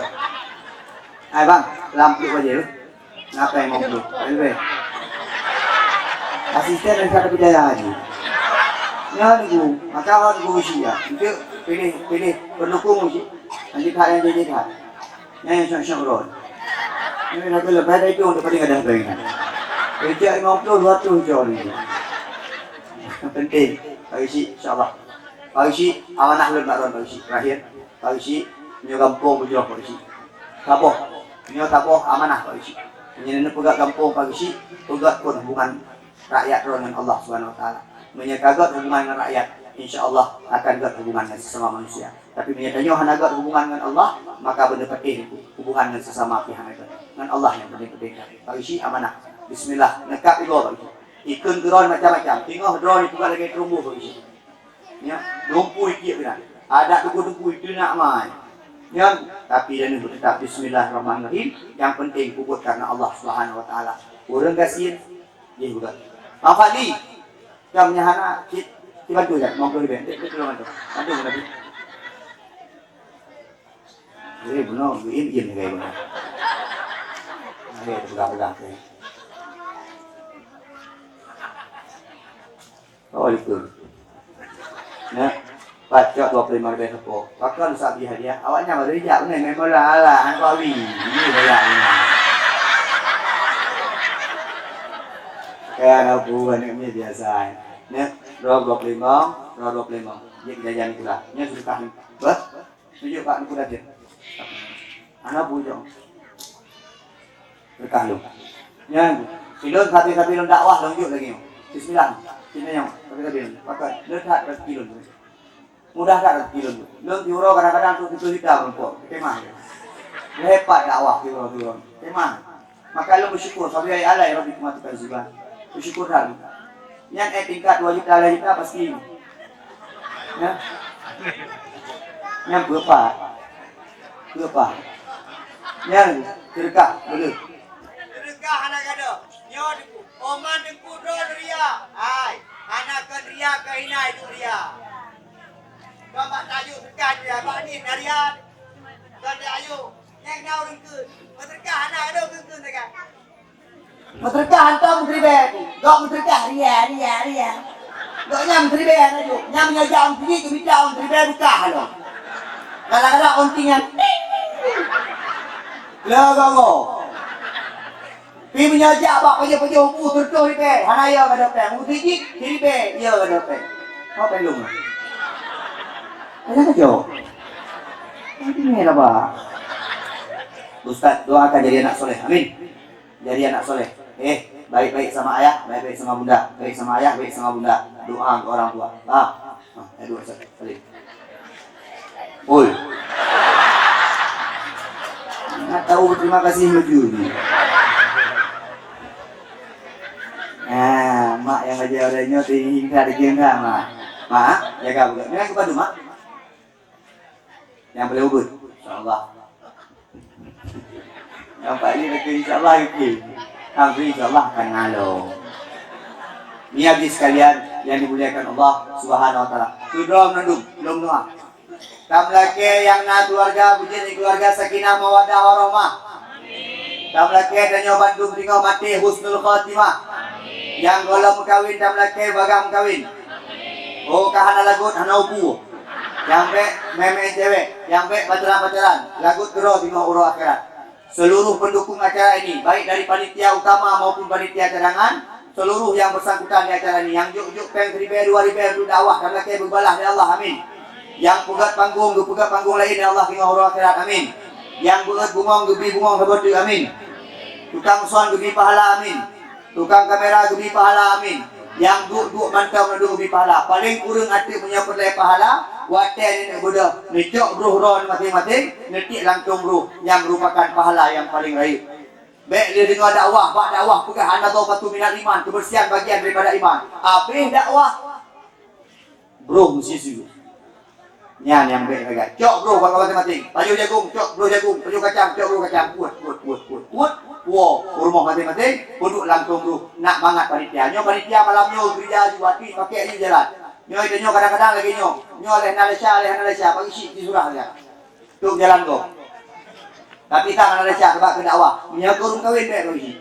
Hai bang, lam peluk aja lu. Ngapa yang mau peluk? Lebih. Asisten dari satu budaya lagi. Ya, nunggu. Maka awak nunggu usia. Itu pilih, pilih pendukung usia. Nanti tak yang jadi tak. Nyan nyang syok-syok droe. Nyan lagèe leubeh dari tu untuk paling ada bank. Rejek lima puluh, dua ratus juta ni. Penting, Pak Geuchik, insya-Allah. Pak Geuchik, amanah lôn bak droe, Pak Geuchik. Terakhir, Pak Geuchik, nyoe gampông beujroh, Pak Geuchik. Saboh. Nyoe saboh amanah, Pak Geuchik. Meunyoe neupeugöt gampông, Pak Geuchik, peugöt pun hubungan rakyat droe ngon Allah Subhanahu Wa Taala. Meunyoe ka gèt hubungan ngon rakyat, insya Allah akan gèt hubungan ngon sesama manusia. Tapi meunyoe tanyoe hana gèt hubungan ngon Allah, maka beuneupatéh hubungan ngon sesama pih hana gèt. Ngon Allah nyang penting-penting. Pak Geuchik amanah. Bismillah, neukab igoe Pak Geuchik. Ikheun keu droe macam-macam. Teungoh droe jipeugah lagèe teurumbu Pak Geuchik. Nyan, lumpui tiep keunan. Adak teungku-teungku itu nak mai. Nyan, tapi dan itu tetap Bismillahirrahmanirrahim. Yang penting peubuet karena Allah Subhanahu Wa Taala. Ureueng gasien, jih bukan. Bang Fadli, kamu nyang hana, cit, cit bantu je, mau puluh ribu. Cit, cit, tolong bantu. Bantu, bantu. Jadi bunoe geuiem-iem lagèe bunoe. Lagèe teupeugah-peugah teuh. Oh, itu. Nah, pacok dua puluh lima ribèe sapo. Pakon usah bri hadiah. Awaknyan baru ijak beunang, memang lah, alah, hana kuawi. Ini bola ni. Kan aku aneuk ni biasa. Nah, dua puluh lima, dua puluh lima. Dia jajan pula. Nya sudah. Bah? Tujoh bak nukun até. Hana bujong. Berkah lôn. Nyan, si lôn sabe-sabe lôn dakwah lôn jok lagèe nyoe. Bismillah. Sini nyoe, sabe-sabe lôn. Pakat, lôn that rezeki lôn. Mudah that rezeki lôn. Lôn siuroe kadang-kadang tu siplôh juta lôn pok. Kemah. Lôn hebat dakwah siuroe-siuroe. Kemah. Maka lôn beusyukur, "Fabi'ayyi ala'i rabbikuma tukadziban." Beusyukur that. Nyan eh tingkat dua juta, lhèe juta pasti. Ya. Nyan peue pat? Peue pat? Nyan seudeukah, beuleuh. Seudeukah hana gadôh. Nyoe teungku. Oman teungku droe ria. Hai, hana kon ria, kon hina itu ria. Kon bak tajuk seudeukah ria, bak ni ria. Kon tajuk. Nyang na ureueng kheun. Meuseudeukah hana gadôh kheun-kheun sagai. Meuseudeukah hantom meusiribèe. Gok meuseudeukah ria, ria, ria. Gok nyan meusiribèe laju. Nyan meunyoe jak ôn siji geumita ôn siribèe bukah lom. Kadang-kadang ôn tingan. Lé gogo. Pi meunyoe jak bak pajoh-pajoh bu sireutoh ribèe, hana yo gadôh péng. Bu siji siribèe, yo gadôh péng. Ho péng lom. Ada kacau. Nanti ni lah, Pak. Ustaz, doakan jadi anak soleh. Amin. Jadi anak soleh. Eh, baik-baik sama ayah, baik-baik sama bunda. Baik sama ayah, baik sama bunda. Doa ke orang tua. Paham? Ha, eh, doa Ustaz. Salim. Oi. Nggak tahu terima kasih laju ni. Ah, mak nyang aja orang nyoe tinggi dah degeng dah, mak. Mak, jaga betul. Ni aku padu, mak. Nyang boleh ubit, insya-Allah. Nampak ni kata insya-Allah, okey. Alhamdulillah, insya-Allah akan ngalor. Ni habis sekalian yang dimuliakan Allah Subhanahu wa taala. Keudroe meunandum, lom doa. Tameulakèe nyang na keuluwarga, beujeuet keuluwarga sakinah mawaddah warahmah. Tameulakèe tanyoe bandum singoh maté husnul khotimah. Nyang gohlom meukawen tameulakèe bagaih meukawen. Oh, ka hana lagot, hana upu. Nyang bèk mè-mè cewek, nyang bèk pacaran-pacaran, lagot keudroe singoh uroe akhirat. Seluruh pendukung acara ini, baik dari panitia utama maupun panitia cadangan, seluruh yang bersangkutan di acara ini, nyang jok-jok péng siribèe dua ribèe untuk dakwah, tameulakèe beubalah lé Allah, amin. Nyang peugöt panggong, geupeugöt panggong laén lé Allah singoh uroe akhirat, amin. Nyang beuet bungöng, geubri bungöng saboh teuk, amin. Tukang son geubri pahala, amin. Tukang kamera geubri pahala, amin. Nyang duek-duek mantong na geubri pahala. Paléng kureueng ateueh meunyoe peureulèe pahala, watèe neuneuk beudôh, neucok broh droe maséng-maséng, neutiek langsong broh, nyang meurupakan pahala nyang paléng rayeuk. Bèk lé deungoe dakwah, bak dakwah peugah an-nadhafatu minal iman, kebersihan bagian daripada iman. Abéh dakwah, broh meusisu. Nyan nyang bèk lagèe. Cok broh bak maséng-maséng. Pajoh jagong, cok broh jagong. Pajoh kacang, cok broh kacang. Kuet, kuet, kuet, kuet, kuet. Woe u rumoh maséng-maséng, peuduek langsong broh. Nak mangat panitia. Nyoe panitia malam nyoe geurija ju, até pakèk ju jalan. Nyoe tanyoe kadang-kadang lagèe nyoe. Nyoe lheuh na lesya, lheuh na lesya. Pagi syik di surah lagèe. Trok jalan gob. Tapi tan hana desya, sabab keu dakwah. Meunyoe keu ureueng kawen bèk keu isi.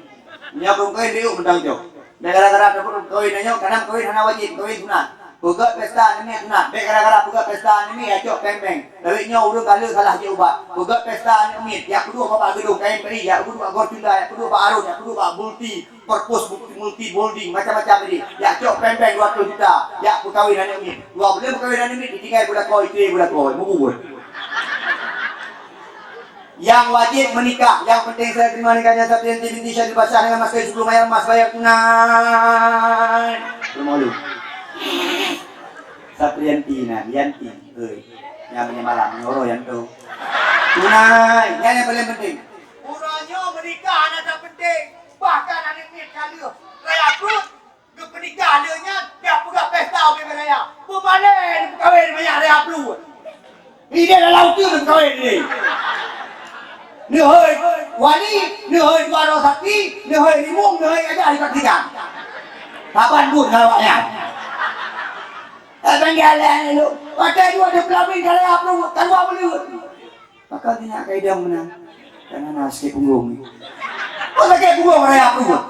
Meunyoe keu ureueng kawen bèk mantong cok. Bèk gara-gara takot ureueng kawen nyoe, kadang kawen hana wajéb, kawen sunat. Peugöt pesta aneuk miet sunat. Bèk gara-gara peugöt pesta aneuk miet, ya cok péng-péng. Tapi nyoe ureueng ka le salah jeuet ubat. Peugöt pesta aneuk miet, ya peuduek bak geudong K M P I, ya peuduek bak Gor Cunda, ya peuduek bak Arun, ya peuduek bak Multi. Purpose multi building, macam-macam tadi. Ya cok péng-péng dua ratus juta, ya peukawen aneuk miet. Dua buleuen peukawen aneuk miet, ditinggai bak lakoe, itré bak lakoe, meubuet. Yang wajib menikah, yang penting saya terima nikahnya Saprianti binti Syahri Basyah dengan mas kawin sepuluh mayar emas bayar tunai. Belum malu. Saprianti nah, Yanti, oi. Yang menyemalam, nyoro yang tu. Tunai, yang, yang paling penting. Uroe nyoe menikah hana that penting. Bahkan aneuk miet ka lheueh raya pruet, geupeunikah lheueh nyan, dah peugah pesta ubé raya. Peumalèe neupeukawen banyak raya pruet. Idéh dalam uteuen neupeukawen idéh. Neuhôi wali, neuhôi dua droe sakti, neuhôi limong, neuhôi gajah dipastikan. Saban buet ngon awaknyan. Eh, bang jalan dulu. Watèe dua teupeulamin ka raya pruet, ka dua buleuen. Pakon teunak ka idong meunan? Kan hana sakét punggong. Kok sakét punggong raya punggong?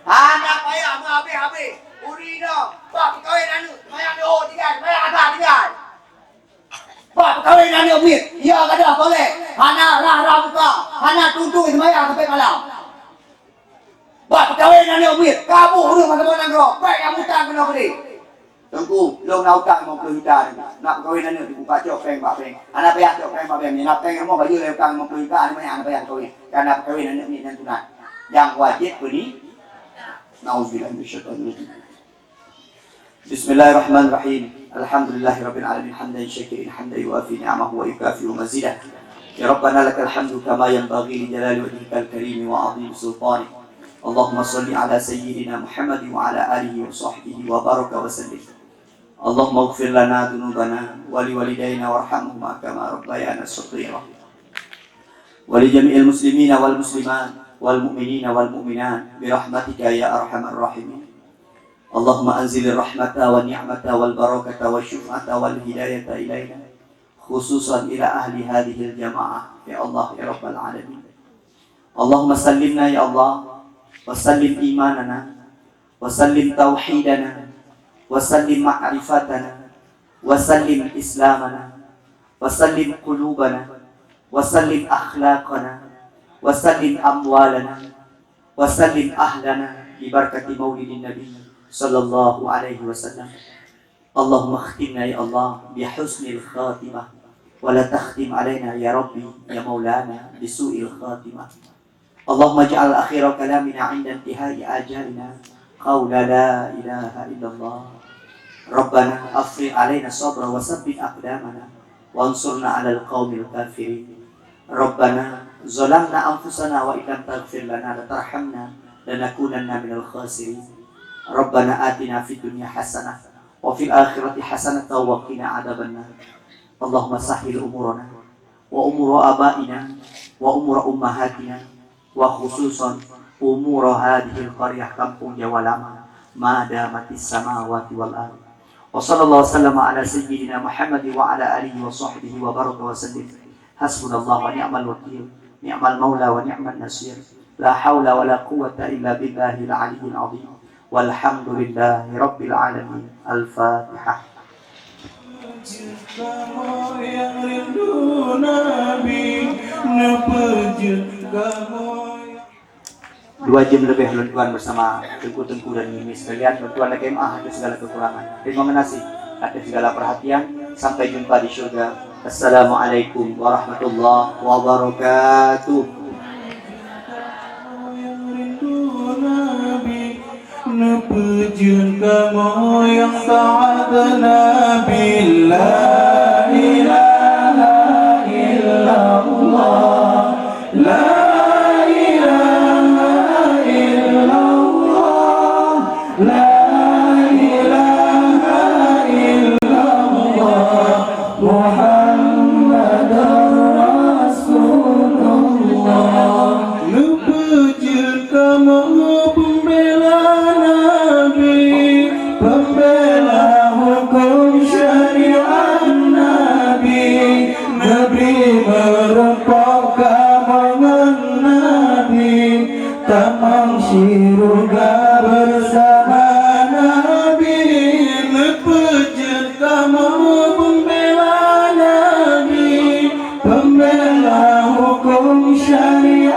Hana payah meuhabéh-habéh. Ureueng inong, bak peukawen aneuk, seumayang dohô tinggai, seumayang asa tinggai. Bak peukawen aneuk miet, ya gadôh soleh, hana rah-rah muka, hana tuntu seumayang sampai malam. Bak peukawen aneuk miet, ka boh ureueng masa nanggroe, bèk nyang utang keunoe keudéh. Teungku, lôn na utang limong ploh juta nyoe. Nak peukawen aneuk, Teungku, ka cok péng bak bank. Hana payah cok péng bak bank. Na péng rumoh bajèe lé utang limong ploh juta, hana payah, hana payah peukawen. Karena peukawen aneuk miet nyan sunat. Nyang wajéb peuni. Nauzubillah minasyaitonir rajim. Bismillahirrahmanirrahim. Alhamdulillahirabbil alamin, hamdan syakirin, hamdan yuwafi ni'amahu wa yukafi'u mazidah. Ya Rabbana lakal hamdu kama yanbaghi li jalali wajhikal karimi wa azimi sultanik. Allahumma shalli ala sayyidina Muhammadin wa ala alihi wa sahbihi wa baraka wa sallim. Allahumma ighfir lana dzunubana wa liwalidaina warhamhuma kama rabbayana shaghira. Wa li jami'il muslimina wal muslimat wal mu'minina wal mu'minat bi rahmatika ya arhamar rahimin. Allahumma anzilir rahmata wan ni'mata wal barakata wasyafa'ata wal hidayata ilaina, khususan ila ahli hadhil jamaah, ya Allah, ya Rabbal alamin. Allahumma sallimna, ya Allah, wa sallim imanana, wa sallim tauhidana, wa sallim ma'rifatana, wa sallim islamana, wa sallim qulubana, wa sallim akhlaqana, wa sallim amwalana, wa sallim ahlana, bi barakati maulidin nabi sallallahu alaihi wasallam. Allahumma khtimna, ya Allah, bi husnil khatimah, wa la takhtim alaina, ya Rabbi, ya Maulana, bi su'il khatimah. Allahumma ij'al akhira kalamina 'inda intihai ajalina qaula la ilaha illallah. Rabbana afrigh alaina sabra wa sabbit aqdamana wansurna 'alal qaumil kafirin. Rabbana zalamna anfusana wa illam taghfir lana wa tarhamna lanakunanna minal khasirin. Rabbana atina fid dunya hasanah wa fil akhirati hasanatan wa qina adzabannar. Allahumma sahhil umurana wa umura abaina wa umura ummahatina wa khususan umura hadhil qaryah, Kampung Jawa Lama, ma damatis samawati wal ardh. Wa sallallahu wasallam ala sayyidina Muhammad wa ala alihi wa sahbihi wa baraka wa sallim. Hasbunallah wa ni'mal wakil, ni'mal maula wa ni'man nasir. La haula wa la quwwata illa billahil aliyyil azim. Walhamdulillahi rabbil alamin. Al-Fatihah. Dua jam lebih lôn tuan bersama teungku-teungku dan nini sekalian. Lôn tuan lakèe meu'ah atas segala kekurangan. Terima kasih atas segala perhatian. Sampai jumpa di syurga. Assalamualaikum warahmatullahi wabarakatuh. Neupeujeuet kamoe nyang taat Nabi, la ilaha illallah, la ilaha illallah, la ilaha illallah, Muhammadar Rasulullah. Neupeujeuet kamoe peumbela Nabi, peumbela huköm syariat Nabi, neubri meurumpok kamoe ngon Nabi, tamong syeuruga beusama Nabi. Neupeujeuet kamoe peumbela Nabi, peumbela huköm syariat